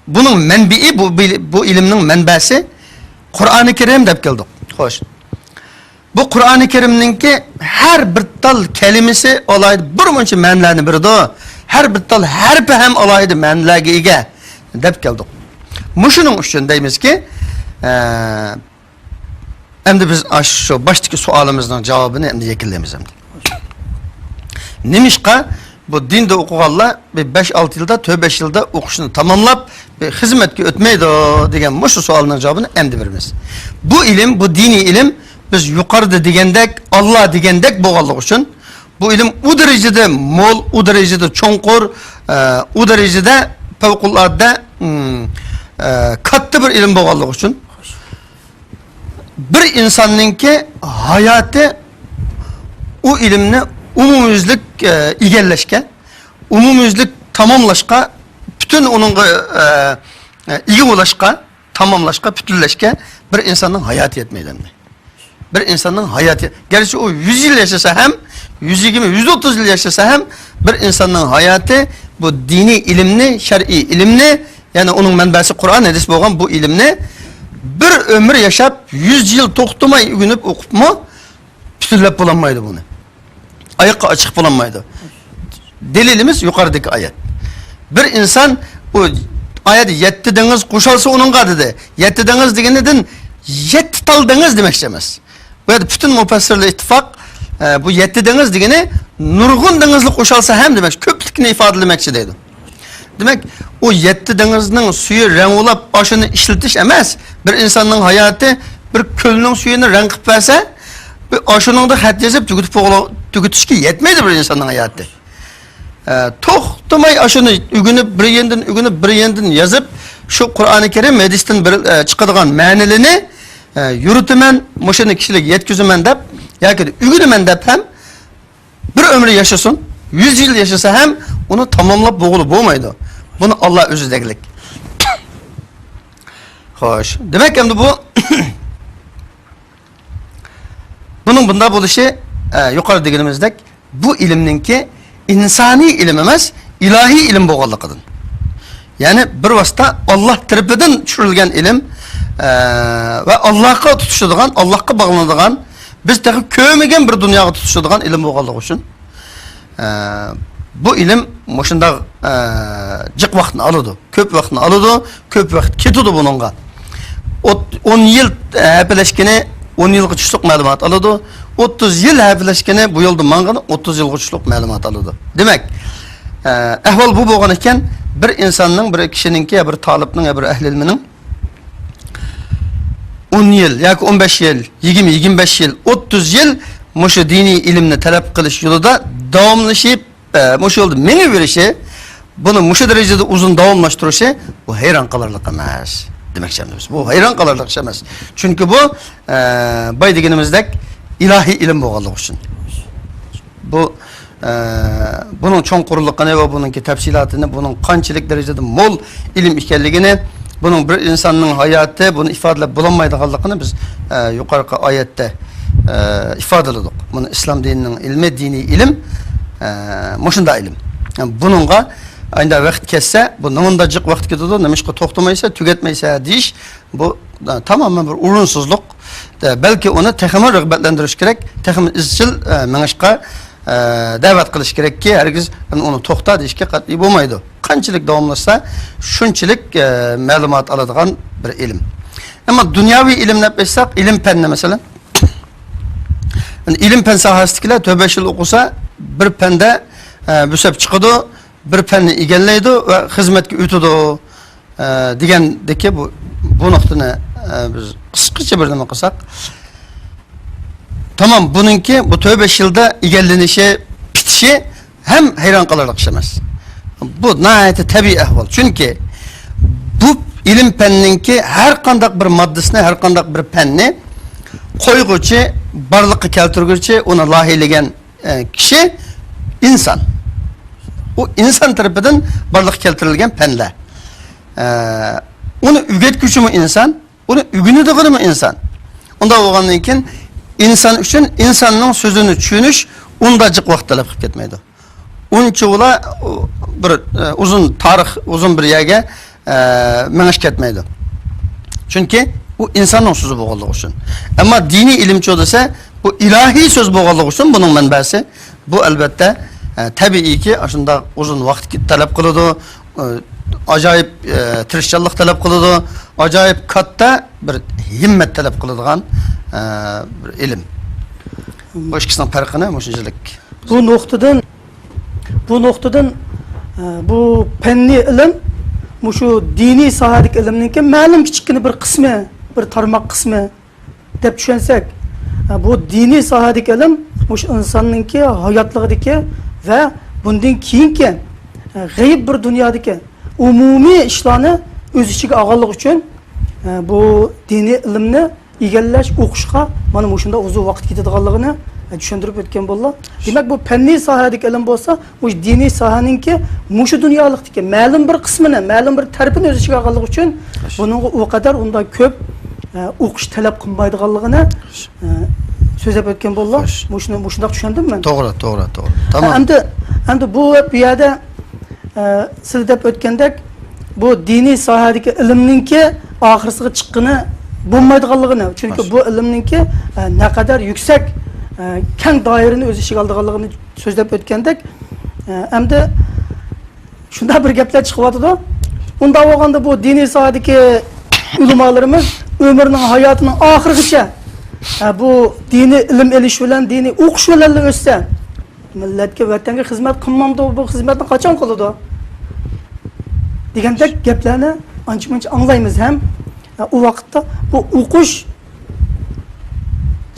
بۇنىڭ مەنبىئى، بۇ، بۇ، بۇ ئىلىمنىڭ مەنبەسى قۇرئانى كەرىم دەپ كەلدۇق. خوش. بۇ قۇرئانى كەرىمنىڭكى ھەر بىر تال كەلىمىسى ئالاھىدە بىر مۇنچە مەنىلەرنى بېرىدۇ. ھەر بىر تال ھەرپى ھەم ئالاھىدە مەنىلەرگە ئىگە دەپ كەلدۇق. مۇشۇنىڭ ئۈچۈن دەيمىزكى، ئە، ئەمدى بىز ئاشۇ باشتىكى سوئالىمىزنىڭ جاۋابىنى ئەمدى يەكۈنلەيمىز ئەمدى. نېمىشقا بۇ دىندا ئوقۇغانلار بىر بەش-ئالتە يىلدا، تۆت-بەش يىلدا ئوقۇشنى تاماملاپ، بىر خىزمەتكە ئۆتمەيدۇ دېگەن مۇشۇ سوئالنىڭ جاۋابىنى ئەمدى بېرىمىز. بۇ ئىلىم، بۇ دىنىي ئىلىم بىز يۇقىرىدا دېگەندەك، ئاللا دېگەندەك بولغانلىقى ئۈچۈن، بۇ ئىلىم ئۇ دەرىجىدە مول، ئۇ دەرىجىدە چوڭقۇر، ئە، ئۇ دەرىجىدە پەۋقۇلئاددە، ئىم، ئە، كاتتا بىر ئىلىم بولغانلىقى ئۈچۈن، بىر ئىنساننىڭكى ھاياتى ئۇ ئىلىمنى ئومۇميۈزلۈك، ئە، ئىگىلەشكە، ئومۇميۈزلۈك تاماملاشقا، پۈتۈن ئۇنىڭغا، ئە، ئە، ئىگە بولۇشقا، تاماملاشقا، پۈتۈنلەشكە بىر ئىنساننىڭ ھاياتى يەتمەيدۇ ئەمدى. بىر ئىنساننىڭ ھاياتى، گەرچە ئۇ يۈز يىل ياشىسا ھەم، يۈز يىگىرمە، يۈز ئوتتۇز يىل ياشىسا ھەم، بىر ئىنساننىڭ ھاياتى بۇ دىنىي ئىلىمنى، شەرئىي ئىلىمنى، يەنى ئۇنىڭ مەنبەسى قۇرئان، ھەدىس بولغان بۇ ئىلىمنى بىر ئۆمۈر ياشاپ، يۈز يىل توختىماي ئۆگىنىپ ئوقۇپمۇ پۈتۈنلەپ بولالمايدۇ بۇنى. ئاياققا چىقىپ بولالمايدۇ. دەلىلىمىز يۇقىرىدىكى ئايەت. بىر ئىنسان، ئۇ ئايەت يەتتە دېڭىز قوشالسا ئۇنىڭغا دېدى. يەتتە دېڭىز دېگىنىدىن يەتتە تال دېڭىز دېمەكچى ئەمەس. بۇ يەردە پۈتۈن مۇپەسسىرلەر ئىتتىپاق، ئە، بۇ يەتتە دېڭىز دېگىنى نۇرغۇن دېڭىزلار قوشالسا ھەم دېمەكچى، كۆپلۈكنى ئىپادىلىمەكچى دەيدۇ. دېمەك، ئۇ يەتتە دېڭىزنىڭ سۈيى رەڭ ئۇلاپ، ئاشۇنى ئىشلىتىش ئەمەس، بىر ئىنساننىڭ ھاياتى بىر كۆلنىڭ سۈيىنى رەڭ قىلىپ بەرسە، بىر ئاشۇنىڭدا خەت يېزىپ تۈگىتىپ بولغان، تۈگىتىشكە يەتمەيدۇ بىر ئىنساننىڭ ھاياتى. ئە، توختىماي ئاشۇنى ئۆگىنىپ، بىر يېرىدىن ئۆگىنىپ، بىر يېرىدىن يېزىپ، شۇ قۇرئانى كەرىم، ھەدىستىن بىر، ئە، چىقىدىغان مەنىلىنى، ئە، يۈرۈتىمەن، مۇشۇنى كىشىلەرگە يەتكۈزىمەن دەپ ياكى ئۆگىنىمەن دەپ ھەم بىر ئۆمۈر ياشىسۇن، يۈز يىل ياشىسا ھەم ئۇنى تاماملاپ بولغىلى بولمايدۇ. بۇنى ئاللا ئۆزى دېگۈلۈك. خوش، دېمەك ئەمدى بۇ، بۇنىڭ بۇنداق بولۇشى، ئە، يۇقىرىدا دېگىنىمىزدەك، بۇ ئىلىمنىڭكى ئىنسانىي ئىلىم ئەمەس، ئىلاھىي ئىلىم بولغانلىقىدىن. يەنى بىر ۋاسىتە ئاللا تەرىپىدىن چۈشۈرۈلگەن ئىلىم، ئە، ۋە ئاللاغا تۇتىشىدىغان، ئاللاغا باغلىنىدىغان، بىز تېخى كۆرمىگەن بىر دۇنياغا تۇتىشىدىغان ئىلىم بولغانلىقى ئۈچۈن، ئە، بۇ ئىلىم مۇشۇنداق، ئە، جىق ۋاقىتنى ئالىدۇ، كۆپ ۋاقىتنى ئالىدۇ، كۆپ ۋاقىت كېتىدۇ بۇنىڭغا. ئوت-، ئون يىل ھەپىلەشكىنى ئون يىلغا چۈشلۈك مەلۇمات ئالىدۇ، ئوتتۇز يىل ھەپىلەشكىنى، بۇ يولدا ماڭغىنى ئوتتۇز يىلغا چۈشلۈك مەلۇمات ئالىدۇ. دېمەك، ئە، ئەھۋال بۇ بولغان ئىكەن، بىر ئىنساننىڭ، بىر كىشىنىڭكى، يا بىر تالىپنىڭ، يا بىر ئەھلى ئىلمىنىڭ ئون يىل ياكى ئون بەش يىل، يىگىرمە، يىگىرمە بەش يىل، ئوتتۇز يىل مۇشۇ دىنىي ئىلىمنى تەلەپ قىلىش يولىدا داۋاملىشىپ، ئە، مۇشۇ يولدا مېڭىۋېرىشى، بۇنى مۇشۇ دەرىجىدە ئۇزۇن داۋاملاشتۇرۇشى، بۇ ھەيران قالارلىق ئەمەس دېمەكچى ئەمدى بىز. بۇ ھەيران قالارلىق ئىش ئەمەس. چۈنكى بۇ، ئە، باي دېگىنىمىزدەك ئىلاھىي ئىلىم بولغانلىقى ئۈچۈن. بۇ، ئە، بۇنىڭ چوڭقۇرلۇقىنى ۋە بۇنىڭكى تەپسىلاتىنى، بۇنىڭ قانچىلىك دەرىجىدە مول ئىلىم ئىكەنلىكىنى، بۇنىڭ بىر ئىنساننىڭ ھاياتى بۇنى ئىپادىلەپ بولالمايدىغانلىقىنى بىز، ئە، يۇقىرىقى ئايەتتە، ئە، ئىپادىلىدۇق. بۇنى ئىسلام دىنىنىڭ ئىلمى، دىنىي ئىلىم، ئە، مۇشۇنداق ئىلىم. بۇنىڭغا ئاينىدا ۋاقىت كەتسە، بۇ نېمانداق جىق ۋاقىت كېتىدۇ، نېمىشقا توختىمايسەن، تۈگەتمەيسەن دېيىش، بۇ، ئە، تامامەن بىر ئورۇنسىزلىق. ئە، بەلكى ئۇنى تېخىمۇ رىغبەتلەندۈرۈش كېرەك، تېخىمۇ ئىزچىل، ئە، مېڭىشقا، ئە، دەۋەت قىلىش كېرەككى، ھەرگىز ئۇنى توختا دېيىشكە قەتئىي بولمايدۇ. قانچىلىك داۋاملاشسا، شۇنچىلىك، ئە، مەلۇمات ئالىدىغان بىر ئىلىم. ئەمما دۇنياۋى ئىلىم دەپ ئېيتساق، ئىلىم پەننى مەسىلەن، ئىلىم پەن ساھەسىدىكىلەر تۆت بەش يىل ئوقۇسا، بىر پەندە، ئە، بۆسەپ چىقىدۇ، بىر پەننى ئىگىلەيدۇ ۋە خىزمەتكە ئۆتىدۇ. ئە، دېگەندىكى بۇ، بۇ نۇقتىنى، ئە، بىز قىسقىچە بىر نېمە قىلساق، تامام، بۇنىڭكى بۇ تۆت بەش يىلدا ئىگىلىنىشى، پۈتۈشى ھەم ھەيران قالارلىق ئىش ئەمەس. بۇ ناھايىتى تەبىئىي ئەھۋال. چۈنكى بۇ ئىلىم پەننىڭكى ھەر قانداق بىر ماددىسىنى، ھەر قانداق بىر پەننى قويغۇچى، بارلىققا كەلتۈرگۈچى، ئۇنى لايىھىلىگەن، ئە، كىشى ئىنسان. ئۇ ئىنسان تەرىپىدىن بارلىققا كەلتۈرۈلگەن پەنلەر. ئە، ئۇنى ئۆگەتكۈچىمۇ ئىنسان، ئۇنى ئۆگىنىدىغىنىمۇ ئىنسان. ئۇنداق بولغاندىن كېيىن ئىنسان ئۈچۈن ئىنساننىڭ سۆزىنى چۈشىنىش ئۇنداق جىق ۋاقىت تەلەپ قىلىپ كەتمەيدۇ. ئۇنچىۋالا بىر، ئە، ئۇزۇن تارىخ، ئۇزۇن بىر يەرگە، ئە، مېڭىش كەتمەيدۇ. چۈنكى ئۇ ئىنساننىڭ سۆزى بولغانلىقى ئۈچۈن. ئەمما دىنىي ئىلىمچۇ دېسە، بۇ ئىلاھىي سۆز بولغانلىقى ئۈچۈن بۇنىڭ مەنبەسى، بۇ ئەلۋەتتە، ئە، تەبىئىيكى، ئاشۇنداق ئۇزۇن ۋاقىت تەلەپ قىلىدۇ، ئە، ئاجايىپ، ئە، تىرىشچانلىق تەلەپ قىلىدۇ، ئاجايىپ كاتتا بىر ھىممەت تەلەپ قىلىدىغان، ئە، بىر ئىلىم. بۇ ئىككىسىنىڭ پەرقىنى مۇشۇنچىلىك. بۇ نۇقتىدىن، بۇ نۇقتىدىن، ئە، بۇ پەننىي ئىلىم مۇشۇ دىنىي ساھەدىكى ئىلىمنىڭكى مەلۇم كىچىككىنە بىر قىسمى، بىر تارماق قىسمى دەپ چۈشەنسەك، ئە، بۇ دىنىي ساھەدىكى ئىلىم مۇشۇ ئىنساننىڭكى ھاياتلىقىدىكى ۋە بۇندىن كېيىنكى، ئە، غەيىب بىر دۇنيادىكى ئومۇمىي ئىشلارنى ئۆز ئىچىگە ئالغانلىقى ئۈچۈن، ئە، بۇ دىنىي ئىلىمنى ئىگىلەش، ئوقۇشقا مانا مۇشۇنداق ئۇزۇن ۋاقىت كېتىدىغانلىقىنى، ئە، چۈشەندۈرۈپ ئۆتكەن بولدى. دېمەك، بۇ پەننىي ساھەدىكى ئىلىم بولسا، مۇشۇ دىنىي ساھەنىڭكى مۇشۇ دۇنيالىقتىكى مەلۇم بىر قىسمىنى، مەلۇم بىر تەرىپىنى ئۆز ئىچىگە ئالغانلىقى ئۈچۈن، بۇنىڭغا ئۇ قەدەر ئۇنداق كۆپ، ئە، ئوقۇش تەلەپ قىلمايدىغانلىقىنى، ئە، سۆزلەپ ئۆتكەن بولدى. مۇشۇنى، مۇشۇنداق چۈشەندىممۇ مەن؟ توغرا، توغرا، توغرا. تامام. ئەمدى، ئەمدى بۇ، بۇ يەردە ئە، سىز دەپ ئۆتكەندەك، بۇ دىنىي ساھەدىكى ئىلىمنىڭكى ئاخىرسىغا چىققىنى بولمايدىغانلىقىنى، چۈنكى بۇ ئىلىمنىڭكى، ئە، نەقەدەر يۈكسەك، ئە، كەڭ دائىرىنى ئۆز ئىچىگە ئالىدىغانلىقىنى سۆزلەپ ئۆتكەندەك، ئە، ئەمدى شۇنداق بىر گەپلەر چىقىۋاتىدۇ. ئۇنداق بولغاندا بۇ دىنىي ساھەدىكى ئۆلىمالىرىمىز ئۆمرىنىڭ، ھاياتىنىڭ ئاخىرىغىچە، ئە، بۇ دىنىي ئىلىم ئېلىش بىلەن، دىنىي ئوقۇش بىلەنلا ئۆتسە، مىللەتكە، ۋەتەنگە خىزمەت قىلمامدۇ، بۇ خىزمەتنى قاچان قىلىدۇ؟ دېگەندەك گەپلەرنى ئانچە-مۇنچە ئاڭلايمىز ھەم، ئۇ ۋاقىتتا بۇ ئوقۇش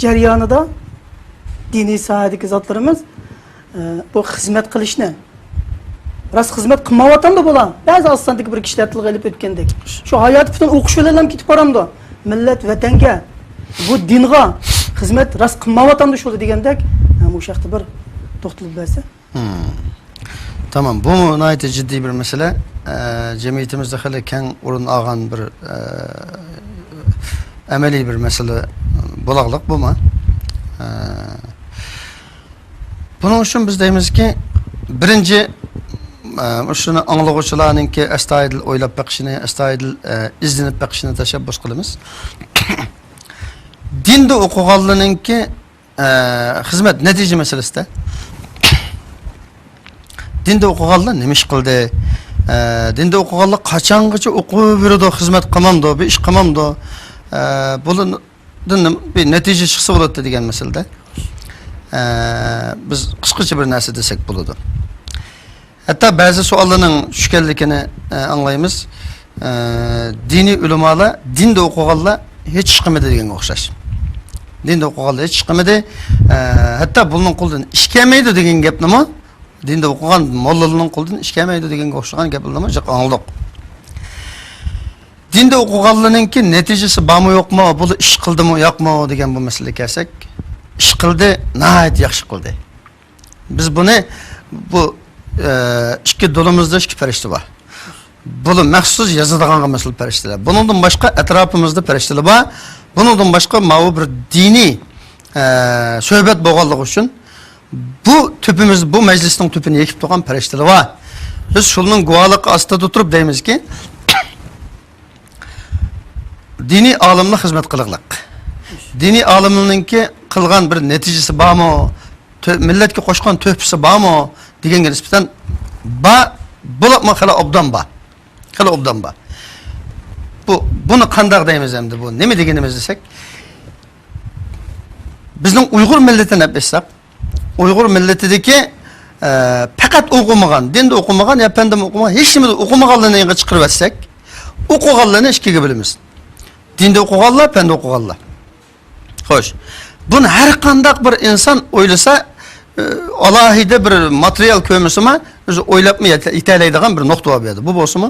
جەريانىدا دىنىي ساھەدىكى زاتلىرىمىز، بۇ خىزمەت قىلىشنى، راست خىزمەت قىلمايۋاتامدۇ بۇلار؟ بەزى ئاز ساندىكى بىر كىشىلەر تىلغا ئېلىپ ئۆتكەندەك، شۇ ھاياتى پۈتۈن ئوقۇش بىلەنلا كېتىپ بارامدۇ؟ مىللەت، ۋەتەنگە، بۇ دىنغا خىزمەت راست قىلمايۋاتامدۇ شۇ دېگەندەك، مۇشۇ ھەقتە بىر توختىلىپ بەرسە. تامام، بۇمۇ ناھايىتى جىددىي بىر مەسىلە. ئە، جەمئىيىتىمىزدە خېلى كەڭ ئورۇن ئالغان بىر، ئە، ئەمەلىي بىر مەسىلە بولاغلىق بۇمۇ. ئە، بۇنىڭ ئۈچۈن بىز دەيمىزكى، بىرىنچى، ئە، شۇنى ئاڭلىغۇچىلارنىڭكى ئەستايىدىل ئويلاپ بېقىشىنى، ئەستايىدىل، ئە، ئىزدىنىپ بېقىشىنى تەشەببۇس قىلىمىز. دىندا ئوقۇغانلارنىڭكى ئە، خىزمەت نەتىجە مەسىلىسىدە. دىندا ئوقۇغانلار نېمە ئىش قىلدى؟ ئە، دىندا ئوقۇغانلار قاچانغىچە ئوقۇۋېرىدۇ، خىزمەت قىلمامدۇ، بىر ئىش قىلمامدۇ؟ ئە، بۇلاردىن بىر نەتىجە چىقسا بولاتتى دېگەن مەسىلىدە، ئە، بىز قىسقىچە بىر نەرسە دېسەك بولىدۇ. ھەتتا بەزى سوئاللارنىڭ چۈشكەنلىكىنى، ئە، ئاڭلايمىز. ئە، دىنىي ئۆلىمالار دىندا ئوقۇغانلار ھېچ ئىش قىلمىدى دېگەنگە ئوخشاش. دىندا ئوقۇغانلار ھېچ ئىش قىلمىدى. ئە، ھەتتا بۇنىڭ قولىدىن ئىش كەلمەيدۇ دېگەن گەپنىمۇ دىندا ئوقۇغان موللىلارنىڭ قولىدىن ئىش كەلمەيدۇ دېگەنگە ئوخشىغان گەپلەرنىمۇ جىق ئاڭلىدۇق. دىندا ئوقۇغانلارنىڭكى نەتىجىسى بارمۇ يوقمۇ، بۇلار ئىش قىلدىمۇ يوقمۇ دېگەن بۇ مەسىلىگە كەلسەك، ئىش قىلدى، ناھايىتى ياخشى قىلدى. بىز بۇنى، بۇ، ئە، ئىككى دولىمىزدا ئىككى پەرىشتە بار. بۇلار مەخسۇس يازىدىغانغا مەسئۇل پەرىشتىلەر. بۇنىڭدىن باشقا ئەتراپىمىزدا پەرىشتىلەر بار. بۇنىڭدىن باشقا ماۋۇ بىر دىنىي، ئە، سۆھبەت بولغانلىقى ئۈچۈن بۇ تۆپىمىز، بۇ مەجلىسنىڭ تۆپىنى يېپىپ تۇرغان پەرىشتىلەر بار. بىز شۇنىڭ گۇۋاھلىقى ئاستىدا تۇرۇپ دەيمىزكى، دىنىي ئالىملار خىزمەت قىلىغلىق. دىنىي ئالىملارنىڭكى قىلغان بىر نەتىجىسى بارمۇ؟ تۆ-، مىللەتكە قوشقان تۆھپىسى بارمۇ؟ دېگەنگە نىسبەتەن بار، بولۇپمۇ خېلى ئوبدان بار. خېلى ئوبدان بار. بۇ، بۇنى قانداق دەيمىز ئەمدى؟ بۇ نېمە دېگىنىمىز دېسەك، بىزنىڭ ئۇيغۇر مىللىتىنى ئېلىپ ئېيتساق، ئۇيغۇر مىللىتىدىكى، ئە، پەقەت ئوقۇمىغان، دىندا ئوقۇمىغان يا پەندىمۇ ئوقۇمىغان، ھېچنېمىدە ئوقۇمىغانلارنى يىغىپ چىقىرىۋەتسەك، ئوقۇغانلارنى ئىككىگە بۆلىمىز. دىندا ئوقۇغانلار، پەندە ئوقۇغانلار. خوش، بۇنى ھەر قانداق بىر ئىنسان ئويلىسا، ئە، ئالاھىدە بىر ماتېرىيال كۆرمىسىمۇ، ئۆزى ئويلاپمۇ يېتە-، يېتەلەيدىغان بىر نۇقتا بار بۇ يەردە. بۇ بولسىمۇ،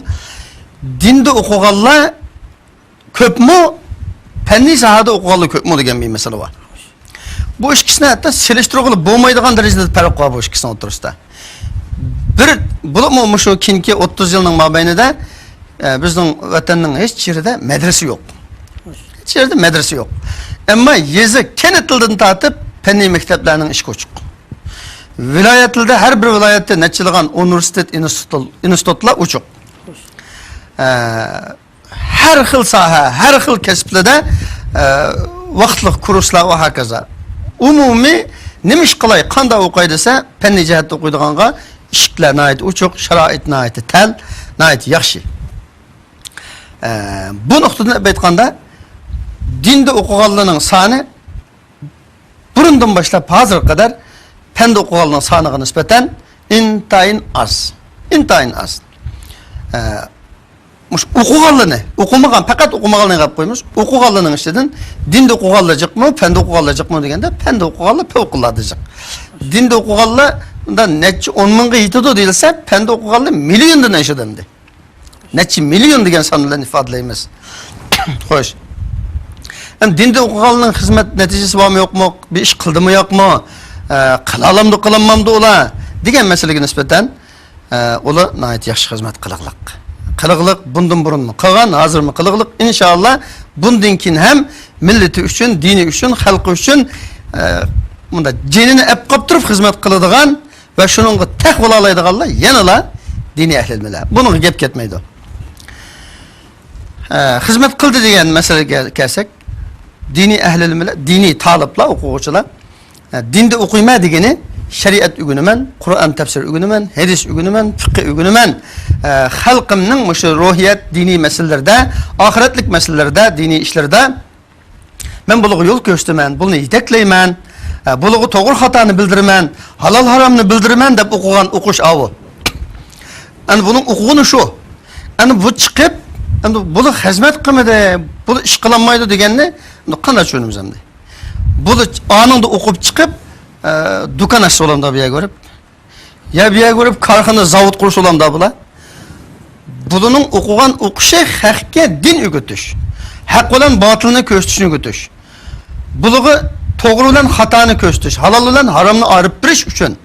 دىندا ئوقۇغانلار كۆپمۇ، پەننىي ساھەدە ئوقۇغانلار كۆپمۇ دېگەن بىر مەسىلە بار. بۇ ئىككىسىنى ھەتتا سېلىشتۇرغىلى بولمايدىغان دەرىجىدە پەرق بار بۇ ئىككىسىنىڭ ئوتتۇرىسىدا. بىر، بولۇپمۇ مۇشۇ كېيىنكى ئوتتۇز يىلنىڭ مابەينىدە، ئە، بىزنىڭ ۋەتەننىڭ ھېچ يېرىدە مەدرىسە يوق. ھېچ يەردە مەدرىسە يوق. ئەمما يېزا، كەنتلەردىن تارتىپ پەننىي مەكتەپلەرنىڭ ئىشىكى ئوچۇق. ۋىلايەتلەردە، ھەر بىر ۋىلايەتتە نەچچىلىغان ئۇنىۋېرسىتېت، ئىنستىتۇت-، ئىنستىتۇتلار ئوچۇق. ئە، ھەر خىل ساھە، ھەر خىل كەسىپلەردە، ئە، ۋاقىتلىق كۇرسلار ۋە ھاكازا. ئومۇمىي نېمە ئىش قىلاي، قانداق ئوقۇي دېسە، پەننىي جەھەتتە ئوقۇيدىغانغا ئىشىكلەر ناھايىتى ئوچۇق، شارائىت ناھايىتى تەل، ناھايىتى ياخشى. ئە، بۇ نۇقتىدىن ئېلىپ ئېيتقاندا، دىندا ئوقۇغانلارنىڭ سانى بۇرۇندىن باشلاپ ھازىرغا قەدەر پەندە ئوقۇغانلارنىڭ سانىغا نىسبەتەن ئىنتايىن ئاز. ئىنتايىن ئاز. ئە، مۇشۇ ئوقۇغانلىرىنى، ئوقۇمىغان، پەقەت ئوقۇمىغانلىرىنى قىلىپ قويىمىز. ئوقۇغانلارنىڭ ئىچىدىن دىندا ئوقۇغانلار جىقمۇ، پەندە ئوقۇغانلار جىقمۇ دېگەندە، پەندە ئوقۇغانلار پەۋقۇلئاددە جىق. دىندا ئوقۇغانلار مۇندا نەچچە ئون مىڭغا يېتىدۇ دېيىلسە، پەندە ئوقۇغانلار مىليوندىن ئېشىدۇ ئەمدى. نەچچە مىليون دېگەن سان بىلەن ئىپادىلەيمىز. خوش. ئەمدى دىندا ئوقۇغانلارنىڭ خىزمەت نەتىجىسى بارمۇ يوقمۇ، بىر ئىش قىلدىمۇ يوقمۇ، ئە، قىلالامدۇ قىلالمامدۇ ئۇلار دېگەن مەسىلىگە نىسبەتەن، ئە، ئۇلار ناھايىتى ياخشى خىزمەت قىلىقلىق. قىلىقلىق، بۇندىن بۇرۇنمۇ قىلغان، ھازىرمۇ قىلىقلىق. ئىنشائاللا بۇندىن كېيىن ھەم مىللىتى ئۈچۈن، دىنى ئۈچۈن، خەلقى ئۈچۈن، ئە، مۇنداق جېنىنى ئەپ قاپتۇرۇپ خىزمەت قىلىدىغان ۋە شۇنىڭغا تەق بولالايدىغانلار يەنىلا دىنىي ئەھلىل مىللەت. بۇنىڭغا گەپ كەتمەيدۇ. ئە، خىزمەت قىلدى دېگەن مەسىلىگە كەلسەك، دىنىي ئەھلىل مىللەت، دىنىي تالىپلار، ئوقۇغۇچىلار، ئە، دىندا ئوقۇيمەن دېگىنى شەرىئەت ئۆگىنىمەن، قۇرئان تەپسىر ئۆگىنىمەن، ھەدىس ئۆگىنىمەن، فىقھى ئۆگىنىمەن، ئە، خەلقىمنىڭ مۇشۇ روھىيەت، دىنىي مەسىلىلىرىدە، ئاخىرەتلىك مەسىلىلىرىدە، دىنىي ئىشلىرىدا مەن بۇلارغا يول كۆرسىتىمەن، بۇلارنى يېتەكلەيمەن، ئە، بۇلارغا توغرا خاتانى بىلدۈرىمەن، ھالال ھارامنى بىلدۈرىمەن دەپ ئوقۇغان ئوقۇش ئاۋۇ. ئەنە بۇنىڭ ئوقۇغىنى شۇ. ئەنە بۇ چىقىپ، ئەنە بۇلار خىزمەت قىلمىدى، بۇلار ئىش قىلالمايدۇ دېگەننى قانداق چۈشىنىمىز ئەمدى؟ بۇلار ئانىڭدا ئوقۇپ چىقىپ، ئە، دۇكان ئاچسا بولامدا بۇ يەرگە بېرىپ؟ يا بۇ يەرگە بېرىپ كارخانا، زاۋۇت قۇرسا بولامدا بۇلار؟ بۇلارنىڭ ئوقۇغان ئوقۇشى خەققە دىن ئۆگىتىش، ھەق بىلەن باتىلنى كۆرسىتىشنى ئۆگىتىش، بۇلارغا توغرا بىلەن خاتانى كۆرسىتىش، ھالال بىلەن ھارامنى ئايرىپ بېرىش ئۈچۈن،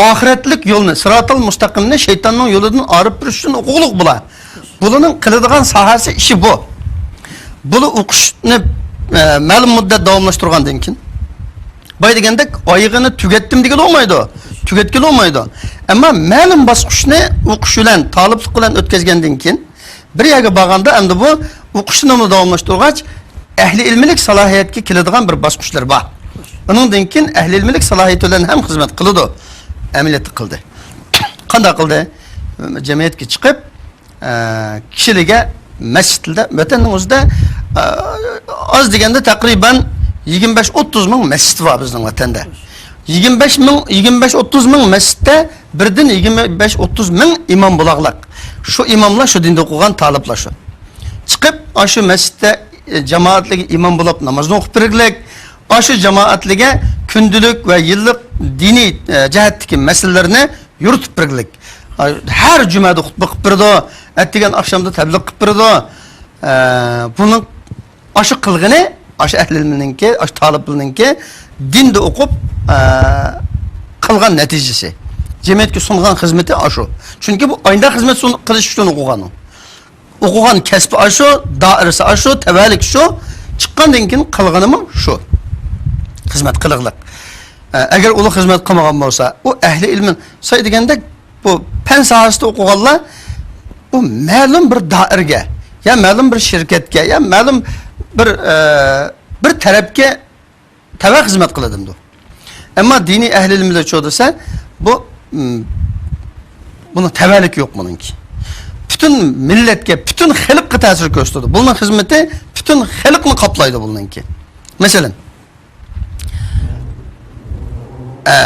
ئاخىرەتلىك يولنى، سىراتال مۇستەقىمنى شەيتاننىڭ يولىدىن ئايرىپ بېرىش ئۈچۈن ئوقۇغلۇق بۇلار. بۇلارنىڭ قىلىدىغان ساھەسى، ئىشى بۇ. بۇلار ئوقۇشنى، ئە، مەلۇم مۇددەت داۋاملاشتۇرغاندىن كېيىن، باي دېگەندەك، ئايىغىنى تۈگەتتىم دېگىلى بولمايدۇ، تۈگەتكىلى بولمايدۇ. ئەمما مەلۇم باسقۇچنى ئوقۇش بىلەن، تالىپلىق بىلەن ئۆتكەزگەندىن كېيىن، بىر يەرگە بارغاندا، ئەمدى بۇ ئوقۇشنىمۇ داۋاملاشتۇرغاچ، ئەھلى ئىلمىلىك سالاھىيەتكە كېلىدىغان بىر باسقۇچلىرى بار. ئۇنىڭدىن كېيىن ئەھلى ئىلمىلىك سالاھىيىتى بىلەن ھەم خىزمەت قىلىدۇ ئەمەلىيەتتە قىلدى. قانداق قىلدى؟ جەمئىيەتكە چىقىپ، ئە، كىشىلىگە مەسچىتلەردە، ۋەتەننىڭ ئۆزىدە، ئە، ئاز دېگەندە تەقرىبەن يىگىرمە بەش ئوتتۇز مىڭ مەسچىت بار بىزنىڭ ۋەتەندە. يىگىرمە بەش مىڭ، يىگىرمە بەش ئوتتۇز مىڭ مەسچىتتە بىردىن يىگىرمە بەش ئوتتۇز مىڭ ئىمام بولاغلىق. شۇ ئىماملار شۇ دىندا ئوقۇغان تالىپلار شۇ. چىقىپ، ئاشۇ مەسچىتتە، ئە، جامائەتلەرگە ئىمام بولۇپ نامازنى ئوقۇپ بېرىگلىك. ئاشۇ جامائەتلەرگە كۈندىلىك ۋە يىللىق دىنىي، ئە، جەھەتتىكى مەسىلىلەرنى يورۇتۇپ بېرىگلىك. ئا، ھەر جۈمەدە خۇتبە قىلىپ بېرىدۇ، ئەتىگەن ئاخشامدا تەبلىغ قىلىپ بېرىدۇ. ئە، بۇنىڭ ئاشۇ قىلغىنى، ئاشۇ ئەھلى ئىلمىنىڭكى، ئاشۇ تالىپلىرىنىڭكى دىندا ئوقۇپ، ئە، قىلغان نەتىجىسى. جەمئىيەتكە سۇنغان خىزمىتى ئاشۇ. چۈنكى بۇ ئاينداق خىزمەت سۇن-، قىلىش ئۈچۈن ئوقۇغان ئۇ. ئوقۇغان كەسپى ئاشۇ، دائىرىسى ئاشۇ، تەۋەلىكى شۇ، چىققاندىن كېيىن قىلغىنىمۇ شۇ. خىزمەت قىلىغلىق. ئە، ئەگەر ئۇلار خىزمەت قىلمىغان بولسا، ئۇ ئەھلى ئىلمى ساي دېگەندەك، بۇ پەن ساھەسىدە ئوقۇغانلار ئۇ مەلۇم بىر دائىرىگە، يا مەلۇم بىر شىركەتكە، يا مەلۇم بىر، ئە، بىر تەرەپكە تەۋە خىزمەت قىلىدۇ. ئەمما دىنىي ئەھلى ئىلىملەر چۇ دېسە، بۇ، م، بۇنىڭ تەۋەلىكى يوق بۇنىڭكى. پۈتۈن مىللەتكە، پۈتۈن خەلققە تەسىر كۆرسىتىدۇ. بۇنىڭ خىزمىتى پۈتۈن خەلقنى قاپلايدۇ بۇنىڭكى. مەسىلەن، ئە،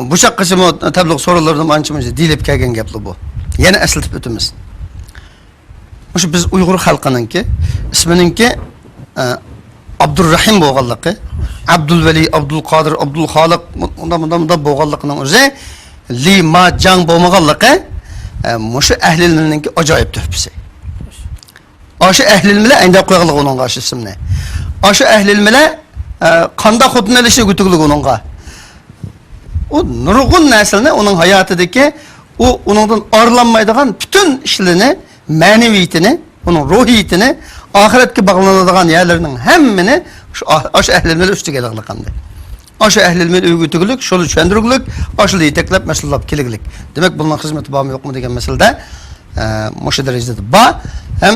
بۇ چاغقىچىمۇ تەبلىغ سورۇنلىرىدا ئانچە-مۇنچە دېيىلىپ كەلگەن گەپلەر بۇ. يەنە ئەسلىتىپ ئۆتىمىز. مۇشۇ بىز ئۇيغۇر خەلقىنىڭكى ئىسمىنىڭكى، ئە، ئابدۇررەھىم بولغانلىقى، ئابدۇلۋەلى، ئابدۇلقادىر، ئابدۇلخالىق، مۇ-، مۇنداق، مۇنداق، مۇنداق بولغانلىقىنىڭ ئۆزى لى ما جاڭ بولمىغانلىقى، ئە، مۇشۇ ئەھلى ئىلمىنىڭكى ئاجايىپ تۆھپىسى. ئاشۇ ئەھلى ئىلىملەر ئەينەپ قويغانلىق ئۇنىڭغا ئاشۇ ئىسىمنى. ئاشۇ ئەھلى ئىلىملەر، ئە، قانداق خوتۇن ئېلىشنى ئۆگىتىۋاتىدۇ ئۇنىڭغا. ئۇ نۇرغۇن نەرسىلەرنى ئۇنىڭ ھاياتىدىكى، ئۇ ئۇنىڭدىن ئايرىلالمايدىغان پۈتۈن ئىشلىرىنى، مەنىۋىيىتىنى، ئۇنىڭ روھىيىتىنى، ئاخىرەتكە باغلىنىدىغان يەرلىرىنىڭ ھەممىنى شۇ، ئاشۇ ئەھلى ئىلىملەر ئۈستىگە ئېلىغلىق ئەمدى. ئاشۇ ئەھلى ئىلمىنى ئۆگىتىگۈلۈك، شۇنى چۈشەندۈرگۈلۈك، ئاشۇنى يېتەكلەپ، مەسئۇللاپ كېلىگلىك. دېمەك، بۇنىڭ خىزمىتى بارمۇ يوقمۇ دېگەن مەسىلىدە، ئە، مۇشۇ دەرىجىدە بار. ھەم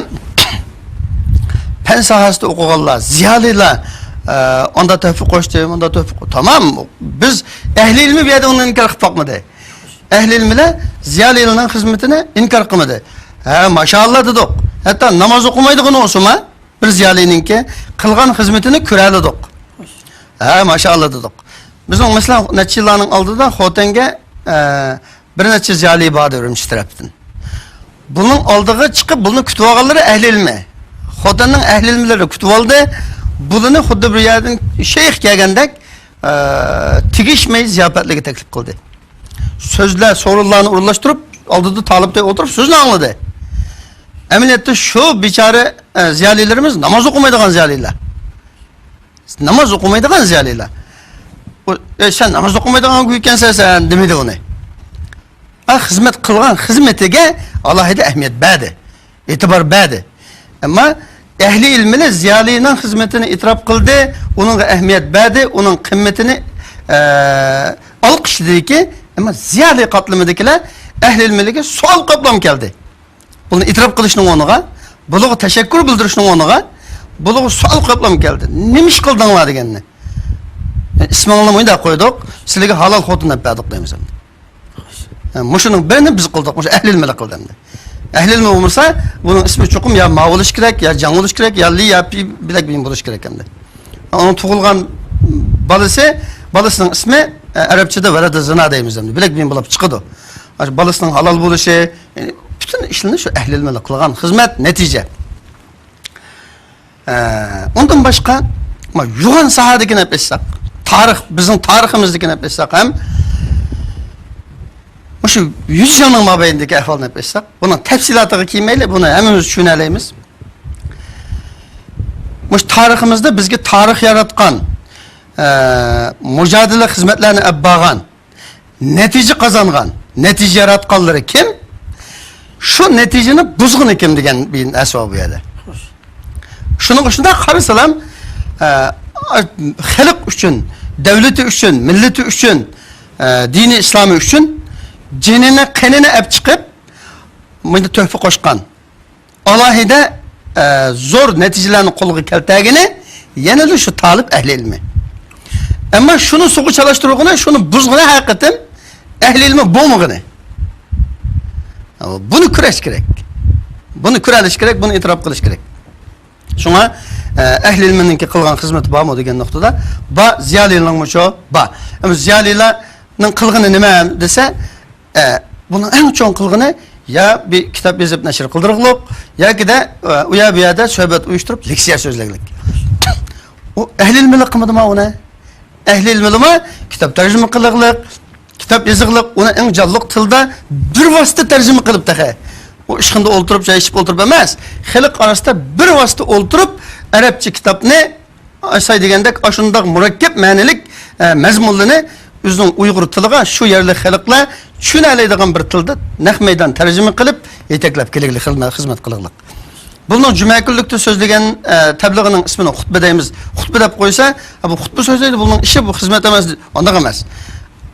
پەن ساھەسىدە ئوقۇغانلار، زىيالىيلار، ئە، ئاندا تۆھپە قوشتى، مۇندا تۆھپە قو-، تامام. بىز ئەھلى ئىلمى بۇ يەردە ئۇنى ئىنكار قىلىپ باقمىدى. ئەھلى ئىلمىلەر زىيالىيلارنىڭ خىزمىتىنى ئىنكار قىلمىدى. ھە، ماشائاللا دېدۇق. ھەتتا ناماز ئوقۇمايدىغىنى بولسىمۇ، بىر زىيالىينىڭكى قىلغان خىزمىتىنى كۆرەلىدۇق. ھە، ماشائاللا دېدۇق. بىزنىڭ، مەسىلەن، نەچچە يىللارنىڭ ئالدىدا خوتەنگە، ئە، بىر نەچچە زىيالىي باردى ئۈرۈمچى تەرەپتىن. بۇنىڭ ئالدىغا چىقىپ، بۇنى كۈتۈۋالغانلىرى ئەھلى ئىلمى. خوتەننىڭ ئەھلى ئىلمىلىرى كۈتۈۋالدى. بۇلىنى خۇددى بىر يەردىن شەيخ كەلگەندەك، ئە، تېگىشمەي زىياپەتلەرگە تەكلىپ قىلدى. سۆزلەر، سورۇنلارنى ئورۇنلاشتۇرۇپ، ئالدىدا تالىپتا ئولتۇرۇپ سۆزنى ئاڭلىدى. ئەمەلىيەتتە شۇ بىچارە، ئە، زىيالىيلىرىمىز ناماز ئوقۇمايدىغان زىيالىيلار. ناماز ئوقۇمايدىغان زىيالىيلار. ئۇ، «ئەي، سەن ناماز ئوقۇمايدىغان گۇيكەنسەن سەن» دېمىدى ئۇنى. ئا، خىزمەت قىلغان خىزمىتىگە ئالاھىدە ئەھمىيەت بەردى. ئېتىبار بەردى. ئەمما ئەھلى ئىلمىلەر زىيالىينىڭ خىزمىتىنى ئېتىراپ قىلدى، ئۇنىڭغا ئەھمىيەت بەردى، ئۇنىڭ قىممىتىنى، ئە، ئالقىشلىدىكى، ئەمما زىيالىي قاتلىمىدىكىلەر ئەھلى ئىلمىلەرگە سوئال قاپلام كەلدى. بۇنى ئېتىراپ قىلىشنىڭ ئورنىغا، بۇلارغا تەشەككۈر بىلدۈرۈشنىڭ ئورنىغا، بۇلارغا سوئال قاپلام كەلدى. «نېمە ئىش قىلدىڭلار؟» دېگەننى. «ئىسمىڭلارنى مۇنداق قويدۇق، سىلەرگە ھالال خوتۇن ئېلىپ بەردۇق» دەيمىز ئەمدى. ھە، مۇشۇنىڭ بىرىنى بىز قىلدۇق، مۇشۇ ئەھلى ئىلمىلەر قىلدى ئەمدى. ئەھلى ئىلمى بولمىسا، بۇنىڭ ئىسمى چوقۇم يا ماۋۇ بولۇشى كېرەك، يا جاڭ بولۇشى كېرەك، يا لى، يا پى، بىلەك بىلەن بولۇشى كېرەك ئەمدى. ئۇنىڭ تۇغۇلغان بالىسى، بالىسىنىڭ ئىسمى، ئە، ئەرەبچىدە ۋەلەدە زىنا دەيمىز ئەمدى. بىلەك بىلەن بولۇپ چىقىدۇ. ئاشۇ بالىسىنىڭ ھالال بولۇشى، يەنى پۈتۈن ئىشلىرىنى شۇ ئەھلى ئىلمىلەر قىلغان خىزمەت، نەتىجە. ئە، ئۇندىن باشقا، ما، يوغان ساھەدىكىنى ئېلىپ ئېيتساق، تارىخ، بىزنىڭ تارىخىمىزدىكىنى ئېلىپ ئېيتساق ھەم، مۇشۇ يۈز يىلنىڭ مابەينىدىكى ئەھۋالنى ئېلىپ ئېيتساق، بۇنىڭ تەپسىلاتىغا كىرمەيلى، بۇنى ھەممىمىز چۈشىنەلەيمىز. مۇشۇ تارىخىمىزدا بىزگە تارىخ ياراتقان، ئە، مۇجادىلە خىزمەتلەرنى ئېلىپ بارغان، نەتىجە قازانغان، نەتىجە ياراتقانلىرى كىم؟ شۇ نەتىجىنى بۇزغىنى كىم دېگەن بىر نەرسە بار بۇ يەردە. شۇنىڭغا شۇنداق قارىسىلام، ئە، خەلق ئۈچۈن، دۆلىتى ئۈچۈن، مىللىتى ئۈچۈن، ئە، دىنى ئىسلامى ئۈچۈن جېنىنى، قېنىنى ئەپ چىقىپ، مۇنداق تۆھپە قوشقان، ئالاھىدە، ئە، زور نەتىجىلەرنى قولغا كەلتۈرگىنى يەنىلا شۇ تالىپ ئەھلى ئىلمى. ئەمما شۇنى سۇغا چالاشتۇرغىنى، شۇنى بۇزغىنى ھەر قېتىم ئەھلى ئىلمى بولمىغىنى. بۇنى كۈرەش كېرەك. بۇنى كۈرەلىش كېرەك، بۇنى ئېتىراپ قىلىش كېرەك. شۇڭا، ئە، ئەھلى ئىلمىنىڭكى قىلغان خىزمىتى بارمۇ دېگەن نۇقتىدا، بار، زىيالىيلارنىڭمۇ شۇ بار. ئەمما زىيالىيلارنىڭ قىلغىنى نېمە دېسە، ئە، بۇنىڭ ئەڭ چوڭ قىلغىنى يا بىر كىتاب يېزىپ نەشر قىلدۇرغۇلۇق، ياكىدە، ئە، ئۇ يەر بۇ يەردە سۆھبەت ئۇيۇشتۇرۇپ لېكسىيە سۆزلەيلىك. ئۇ ئەھلى ئىلمىلەر قىلمىدىما ئۇنى؟ ئەھلى ئىلمىلىما كىتاب تەرجىمە قىلىغلىق، كىتاب يېزىغلىق، ئۇنى ئەڭ جانلىق تىلدا بىر ۋاسىتە تەرجىمە قىلىپ تېخى. ئۇ ئىشخانىدا ئولتۇرۇپ، چاي ئىچىپ ئولتۇرۇپ ئەمەس، خەلق ئارىسىدا بىر ۋاسىتە ئولتۇرۇپ، ئەرەبچە كىتابنى ئايساي دېگەندەك، ئاشۇنداق مۇرەككەپ مەنىلىك، ئە، مەزمۇنلىرىنى ئۆزىنىڭ ئۇيغۇر تىلىغا شۇ يەرلىك خەلقلەر چۈشىنەلەيدىغان بىر تىلدا نەق مەيدان تەرجىمە قىلىپ، يېتەكلەپ كېلىگلى خىزمەت، خىزمەت قىلىغلىق. بۇنىڭ جۈمە كۈنلۈكتە سۆزلىگەن، ئە، تەبلىغىنىڭ ئىسمىنى خۇتبە دەيمىز. خۇتبە دەپ قويسا، «ھە، بۇ خۇتبە سۆزلەيدۇ، بۇنىڭ ئىشى، بۇ خىزمەت ئەمەس» دەيدۇ. ئانداق ئەمەس.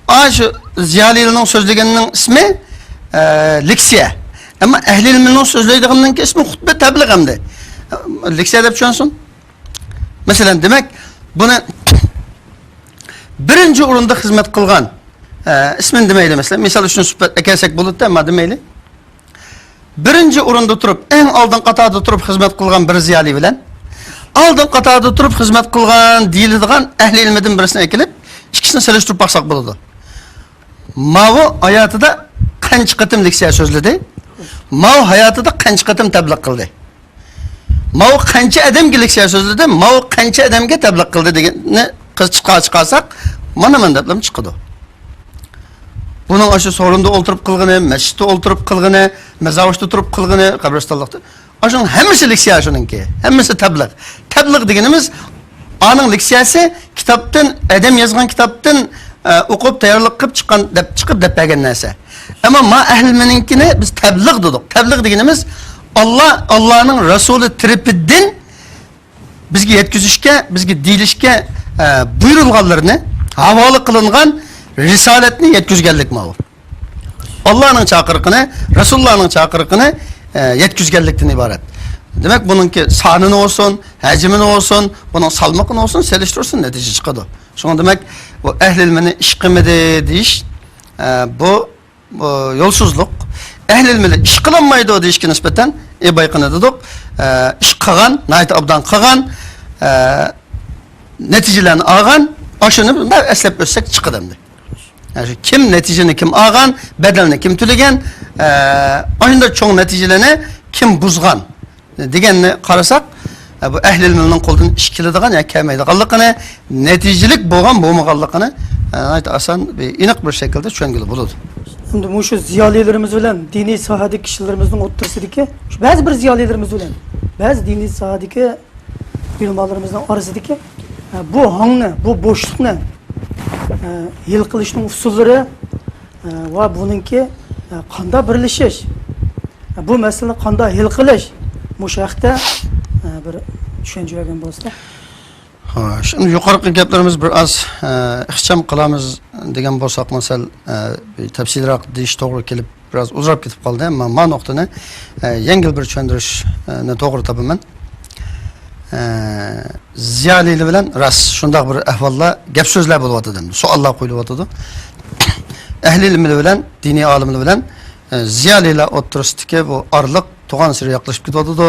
ئا، شۇ زىيالىيلارنىڭ سۆزلىگىنىنىڭ ئىسمى، ئە، لېكسىيە. ئەمما ئەھلى ئىلمىنىڭ سۆزلەيدىغىنىنىڭكى ئىسمى خۇتبە، تەبلىغ ئەمدى. لېكسىيە دەپ چۈشەنسۇن. مەسىلەن، دېمەك، بۇنى بىرىنچى ئورۇندا خىزمەت قىلغان، ئە، ئىسمىنى دېمەيلى، مەسىلەن، مىسال ئۈچۈن سۈپەت ئەكەلسەك بولىدۇ، ئەمما دېمەيلى. بىرىنچى ئورۇندا تۇرۇپ، ئەڭ ئالدىن قاتاردا تۇرۇپ خىزمەت قىلغان بىر زىيالىي بىلەن ئالدىن قاتاردا تۇرۇپ خىزمەت قىلغان دېيىلىدىغان ئەھلى ئىلمىدىن بىرسىنى ئەكېلىپ، ئىككىسىنى سېلىشتۇرۇپ باقساق بولىدۇ. ماۋۇ ھاياتىدا قانچە قېتىم لېكسىيە سۆزلىدى؟ ماۋۇ ھاياتىدا قانچە قېتىم تەبلىغ قىلدى؟ ماۋۇ قانچە ئادەمگە لېكسىيە سۆزلىدى؟ ماۋۇ قانچە ئادەمگە تەبلىغ قىلدى دېگەننى قىز چىقار-، چىقارساق، مانا مانداقلام چىقىدۇ. بۇنىڭ ئاشۇ سورۇندا ئولتۇرۇپ قىلغىنى، مەسچىتتە ئولتۇرۇپ قىلغىنى، مەزار بېشىدا تۇرۇپ قىلغىنى، قەبرىستانلىقتا. ئاشۇنىڭ ھەممىسى لېكسىيە شۇنىڭكى. ھەممىسى تەبلىغ. تەبلىغ دېگىنىمىز ئانىڭ لېكسىيەسى كىتابتىن، ئادەم يازغان كىتابتىن، ئە، ئوقۇپ تەييارلىق قىلىپ چىققان، دەپ چىقىپ دەپ بەرگەن نەرسە. ئەمما ما ئەھلىلمىنىڭكىنى بىز تەبلىغ دېدۇق. تەبلىغ دېگىنىمىز ئاللا، ئاللانىڭ رەسۇلى تەرىپىدىن بىزگە يەتكۈزۈشكە، بىزگە دېيىلىشكە، ئە، بۇيرۇلغانلىرىنى، ھاۋالە قىلىنغان رىسالەتنى يەتكۈزگەنلىك ماۋۇ. ئاللانىڭ چاقىرىقىنى، رەسۇلۇللانىڭ چاقىرىقىنى، ئە، يەتكۈزگەنلىكتىن ئىبارەت. دېمەك، بۇنىڭكى سانىنى بولسۇن، ھەجمىنى بولسۇن، بۇنىڭ سالمىقىنى بولسۇن، سېلىشتۇرسۇن، نەتىجە چىقىدۇ. شۇڭا دېمەك، بۇ ئەھلى ئىلمىنى ئىش قىلمىدى دېيىش، ئە، بۇ ئۇ، يولسىزلۇق. ئەھلى ئىلمىدە ئىش قىلالمايدۇ دېيىشكە نىسبەتەن، ئى، بايىقىنى دېدۇق. ئە، ئىش قىلغان، ناھايىتى ئوبدان قىلغان، ئە، نەتىجىلەرنى ئالغان، ئاشۇنى بۇنداق ئەسلەپ ئۆتسەك چىقىدۇ ئەمدى. يەنى شۇ كىم نەتىجىنى كىم ئالغان، بەدەلنى كىم تۆلىگەن، ئە، ئاشۇنداق چوڭ نەتىجىلەرنى كىم بۇزغان؟ دېگەننى قارىساق، بۇ ئەھلى ئىلمىنىڭ قولىدىن ئىش كېلىدىغان ياكى كەلمەيدىغانلىقىنى، نەتىجىلىك بولغان بولمىغانلىقىنى، ئە، ناھايىتى ئاسان، بىر ئېنىق بىر شەكىلدە چۈشەنگىلى بولىدۇ. ئەمدى مۇشۇ زىيالىيلىرىمىز بىلەن دىنىي ساھەدىكى كىشىلىرىمىزنىڭ ئوتتۇرىسىدىكى، شۇ بەزى بىر زىيالىيلىرىمىز بىلەن بەزى دىنىي ساھەدىكى ئۆلىمالىرىمىزنىڭ ئارىسىدىكى، ئە، بۇ ھاڭنى، بۇ بوشلۇقنى، ئە، ھەل قىلىشنىڭ ئۇسۇللىرى، ئە، ۋە بۇنىڭكى، ئە، قانداق بىرلىشىش، ئە، بۇ مەسىلىنى قانداق ھەل قىلىش، مۇشۇ ھەقتە، ئە، بىر چۈشەنچە بەرگەن بولسا. خوش، ئەمدى يۇقىرىقى گەپلىرىمىز بىر ئاز، ئە، ئىخچام قىلامىز دېگەن بولساقمۇ سەل، ئە، بىر تەپسىلىيراق دېيىش توغرا كېلىپ، بىر ئاز ئۇزىراپ كېتىپ قالدى. ئەمما ما نۇقتىنى، ئە، يەڭگىل بىر چۈشەندۈرۈشنى توغرا تاپىمەن. ئە، زىيالىيلار بىلەن راست شۇنداق بىر ئەھۋاللار، گەپ سۆزلەر بولۇۋاتىدۇ، سوئاللار قويۇلۇۋاتىدۇ. ئەھلى ئىلمى بىلەن، دىنىي ئالىملار بىلەن، ئە، زىيالىيلار ئوتتۇرىسىدىكى بۇ ئارىلىق تۇغان سېرى ياقلىشىپ كېتىۋاتىدۇ.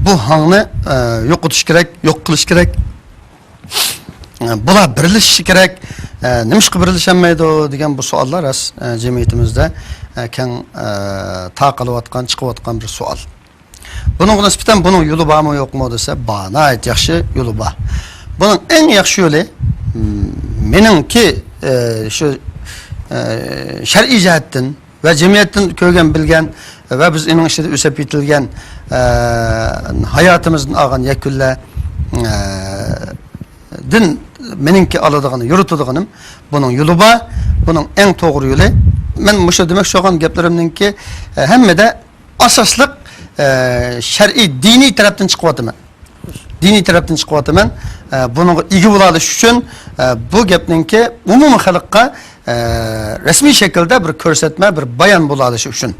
بۇ ھاڭنى، ئە، يوقىتىش كېرەك، يوق قىلىش كېرەك. بۇلار بىرلىشىشى كېرەك، نېمىشقا بىرلىشەلمەيدۇ دېگەن بۇ سوئاللار راست، جەمئىيىتىمىزدە كەڭ تارقىلىۋاتقان، چىقىۋاتقان بىر سوئال. بۇنىڭغا نىسبەتەن بۇنىڭ يولى بارمۇ يوقمۇ دېسە، بار، ناھايىتى ياخشى يولى بار. بۇنىڭ ئەڭ ياخشى يولى، مېنىڭكى، شۇ، شەرئىي جەھەتتىن، ۋە جەمئىيەتتىن كۆرگەن، بىلگەن ۋە بىز ئۇنىڭ ئىچىدە ئۆسۈپ يېتىلگەن، ئە، ھاياتىمىزدىن ئالغان يەكۈنلەر، ئە، دىن مېنىڭكى ئالىدىغىنى، يورۇتىدىغىنىم، بۇنىڭ يولى بار، بۇنىڭ ئەڭ توغرا يولى. مەن مۇشۇ دېمەكچى بولغان گەپلىرىمنىڭكى، ئە، ھەممىدە ئاساسلىق، ئە، شەرئىي، دىنىي تەرەپتىن چىقىۋاتىمەن. دىنىي تەرەپتىن چىقىۋاتىمەن. ئە، بۇنىڭغا ئىگە بولالىش ئۈچۈن، ئە، بۇ گەپنىڭكى ئومۇمىي خەلققە، ئە، رەسمىي شەكىلدە بىر كۆرسەتمە، بىر بايان بولالىشى ئۈچۈن.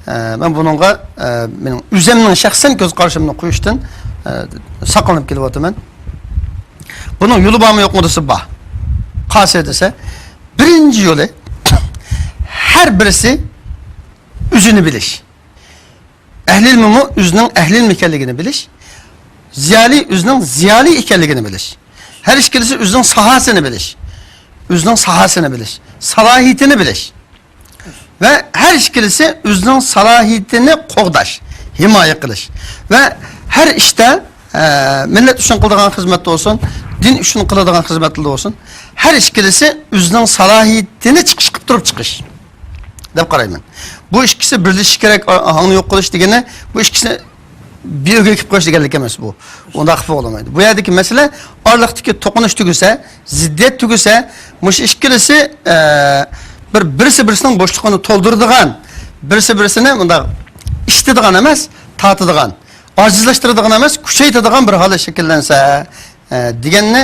ئە، مەن بۇنىڭغا، ئە، مېنىڭ ئۆزۈمنىڭ شەخسەن كۆز قارىشىمنى قويۇشتىن، ئە، ساقلىنىپ كېلىۋاتىمەن. بۇنىڭ يولى بارمۇ يوقمۇ دېسە، بار. قايسى دېسە، بىرىنچى يولى، ھەر بىرسى ئۆزىنى بىلىش. ئەھلى ئىلمىمۇ ئۆزىنىڭ ئەھلى ئىلمى ئىكەنلىكىنى بىلىش، زىيالىي ئۆزىنىڭ زىيالىي ئىكەنلىكىنى بىلىش. ھەر ئىككىلىسى ئۆزىنىڭ ساھەسىنى بىلىش، ئۆزىنىڭ ساھەسىنى بىلىش، سالاھىيىتىنى بىلىش. ۋە ھەر ئىككىلىسى ئۆزىنىڭ سالاھىيىتىنى قوغداش، ھىمايە قىلىش. ۋە ھەر ئىشتا، ئە، مىللەت ئۈچۈن قىلىدىغان خىزمەتتە بولسۇن، دىن ئۈچۈن قىلىدىغان خىزمەتلەردە بولسۇن، ھەر ئىككىلىسى ئۆزىنىڭ سالاھىيىتىنى چىقىش قىلىپ تۇرۇپ چىقىش. دەپ قارايمەن. بۇ ئىككىسى بىرلىشىشى كېرەك، ھاڭنى يوق قىلىش دېگىنى، بۇ ئىككىسىنى بىر ئۆيگە كېلىپ قويۇش دېگەنلىك ئەمەس بۇ. ئۇنداق قىلىپ بولمايدۇ. بۇ يەردىكى مەسىلە ئارىلىقتىكى توقۇنۇش تۈگىسە، زىددىيەت تۈگىسە، مۇشۇ ئىككىلىسى، ئە، بىر، بىرسى بىرسىنىڭ بوشلۇقىنى تولدۇرىدىغان، بىرسى بىرسىنى مۇنداق ئىشتىدىغان ئەمەس، تارتىدىغان، ئاجىزلاشتۇرىدىغان ئەمەس، كۈچەيتىدىغان بىر ھالەت شەكىللەنسە، ئە، دېگەننى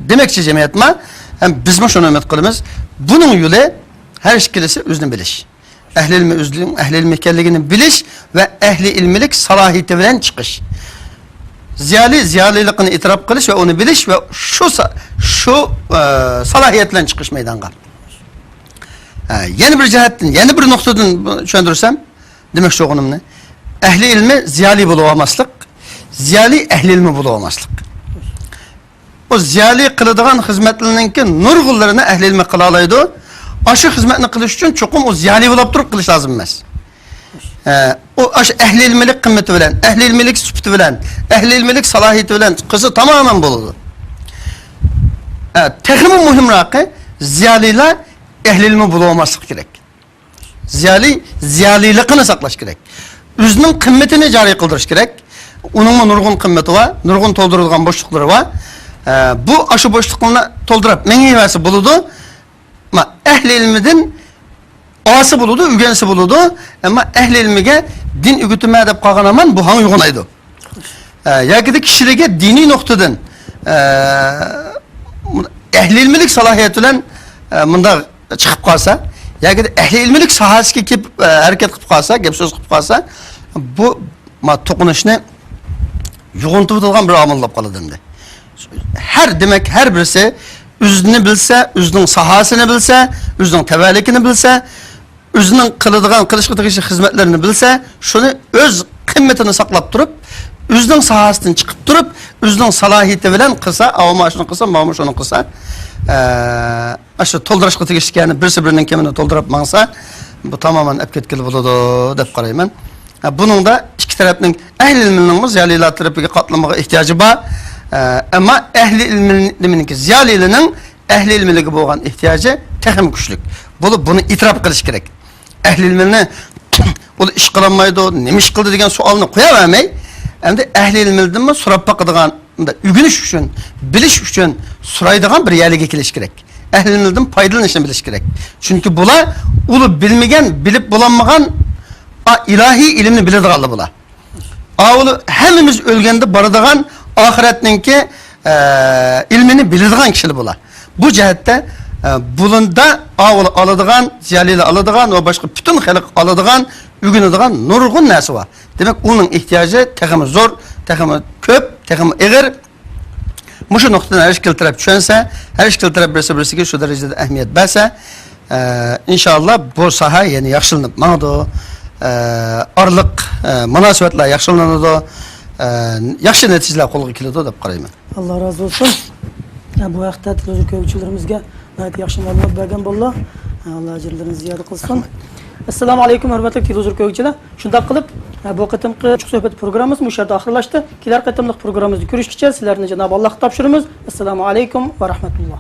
دېمەكچى جەمئىيەت ما. ھەم بىزمۇ شۇنى ئۈمىد قىلىمىز. بۇنىڭ يولى ھەر ئىككىلىسى ئۆزىنى بىلىش. ئەھلى ئىلمى ئۆزىنىڭ ئەھلى ئىلمى ئىكەنلىكىنى بىلىش ۋە ئەھلى ئىلمىلىك سالاھىيىتى بىلەن چىقىش. زىيالىي زىيالىيلىقىنى ئېتىراپ قىلىش ۋە ئۇنى بىلىش ۋە شۇ سا-، شۇ، ئە، سالاھىيەت بىلەن چىقىش مەيدانغا. ئە، يەنە بىر جەھەتتىن، يەنە بىر نۇقتىدىن چۈشەندۈرسەم، دېمەكچى بولغىنىمنى، ئەھلى ئىلمى زىيالىي بولۇۋالماسلىق، زىيالىي ئەھلى ئىلمى بولۇۋالماسلىق. ئۇ زىيالىي قىلىدىغان خىزمەتلىرىنىڭكى نۇرغۇنلىرىنى ئەھلى ئىلمى قىلالايدۇ. ئاشۇ خىزمەتنى قىلىش ئۈچۈن چوقۇم ئۇ زىيالىي بولاپ تۇرۇپ قىلىش لازىم ئەمەس. ئە، ئۇ ئاشۇ ئەھلى ئىلمىلىك قىممىتى بىلەن، ئەھلى ئىلمىلىك سۈپىتى بىلەن، ئەھلى ئىلمىلىك سالاھىيىتى بىلەن قىلسا تامامەن بولىدۇ. ئە، تېخىمۇ مۇھىمراقى، زىيالىيلار ئەھلى ئىلمى بولۇۋالماسلىقى كېرەك. زىيالىي زىيالىيلىقىنى ساقلاش كېرەك. ئۆزىنىڭ قىممىتىنى جارى قىلدۇرۇش كېرەك. ئۇنىڭمۇ نۇرغۇن قىممىتى بار، نۇرغۇن تولدۇرىدىغان بوشلۇقلىرى بار. ئە، بۇ ئاشۇ بوشلۇقلارنى تولدۇرۇپ مېڭىۋەرسە بولىدۇ. ما، ئەھلى ئىلمىدىن ئالسا بولىدۇ، ئۆگەنسە بولىدۇ. ئەمما ئەھلى ئىلمىگە دىن ئۆگىتىمەن دەپ قالغان ھامان بۇ ھاڭ يوغىنايدۇ. ئە، ياكىدا كىشىلىككە دىنىي نۇقتىدىن، ئە، ئەھلى ئىلمىلىك سالاھىيەت بىلەن، ئە، مۇنداق چىقىپ قالسا، ياكىدا ئەھلى ئىلمىلىك ساھەسىگە كېلىپ، ئە، ھەرىكەت قىلىپ قالسا، گەپ سۆز قىلىپ قالسا، بۇ، ما، توقۇنۇشنى يوغىنىتىۋېتىدىغان بىر ئامىل بولۇپ قالىدۇ ئەمدى. ھەر، دېمەك، ھەر بىرسى ئۆزىنى بىلسە، ئۆزىنىڭ ساھەسىنى بىلسە، ئۆزىنىڭ تەۋەلىكىنى بىلسە، ئۆزىنىڭ قىلىدىغان، قىلىشقا تېگىشلىك خىزمەتلىرىنى بىلسە، شۇنى ئۆز قىممىتىنى ساقلاپ تۇرۇپ، ئۆزىنىڭ ساھەسىدىن چىقىپ تۇرۇپ، ئۆزىنىڭ سالاھىيىتى بىلەن قىلسا، ئاۋۇ مانا شۇنى قىلسا، ماۋۇ شۇنى قىلسا، ئە، ئاشۇ تولدۇرۇشقا تېگىشلىك يەرنى بىرسى بىرىنىڭ كەينىدىن تولدۇرۇپ ماڭسا، بۇ تامامەن ئەپ كەتكىلى بولىدۇ دەپ قارايمەن. ھە، بۇنىڭدا ئىككى تەرەپنىڭ، ئەھلى ئىلمىنىڭمۇ زىيالىيلار تەرىپىگە قاتلىمىغا ئېھتىياجى بار. ئە، ئەمما ئەھلى ئىلمىنىڭكى، زىيالىيلىرىنىڭ ئەھلى ئىلمىلىككە بولغان ئېھتىياجى تېخىمۇ كۈچلۈك. بولۇپ، بۇنى ئېتىراپ قىلىش كېرەك. ئەھلى ئىلمىنى ئۇ ئىش قىلالمايدۇ، نېمە ئىش قىلدى دېگەن سوئالنى قوياۋەرمەي، ئەمدى ئەھلى ئىلمىدىنمۇ سوراپ باقىدىغان، مۇنداق ئۆگىنىش ئۈچۈن، بىلىش ئۈچۈن سورايدىغان بىر يەرلىككە كېلىش كېرەك. ئەھلى ئىلمىدىن پايدىلىنىشنى بىلىش كېرەك. چۈنكى بۇلار ئۇلار بىلمىگەن، بىلىپ بولالمىغان، ئا، ئىلاھىي ئىلىمنى بىلىدىغانلار بۇلار. ئاۋۇ ھەممىمىز ئۆلگەندە بارىدىغان ئاخىرەتنىڭكى، ئە، ئىلمىنى بىلىدىغان كىشىلەر بۇلار. بۇ جەھەتتە، ئە، بۇلۇندا ئاۋۇ ئالىدىغان، زىيالىيلار ئالىدىغان ۋە باشقا پۈتۈن خەلق ئالىدىغان، ئۆگىنىدىغان نۇرغۇن نەرسە بار. دېمەك، ئۇنىڭ ئېھتىياجى تېخىمۇ زور، تېخىمۇ كۆپ، تېخىمۇ ئېغىر. مۇشۇ نۇقتىدىن ھەر ئىككىلا تەرەپ چۈشەنسە، ھەر ئىككىلا تەرەپ بىرسى بىرسىگە شۇ دەرىجىدە ئەھمىيەت بەرسە، ئە، ئىنشائاللا بۇ ساھە يەنە ياخشىلىنىپ ماڭىدۇ. ئە، ئارىلىق، ئە، مۇناسىۋەتلەر ياخشىلىنىدۇ. ئە، ياخشى نەتىجىلەر قولغا كېلىدۇ دەپ قارايمەن. ئاللا رازى بولسۇن. يا، بۇ ھەقتە تېلېۋىزور كۆرگۈچىلىرىمىزگە ناھايىتى ياخشى مەلۇمات بەرگەن بولدى. ئاللا ئەجىرلىرىنى زىيادە قىلسۇن. ئەسسالامۇ ئەلەيكۇم، ھۆرمەتلىك تېلېۋىزور كۆرگۈچىلەر. شۇنداق قىلىپ، بۇ قېتىمقى ئوچۇق سۆھبەت پروگراممىمىز مۇشۇ يەردە ئاخىرلاشتى. كېلەر قېتىملىق پروگراممىمىزدا كۆرۈشكىچە سىلەرنى جانابى ئاللاغا تاپشۇرىمىز. ئەسسالامۇ ئەلەيكۇم ۋە رەھمەتۇللا.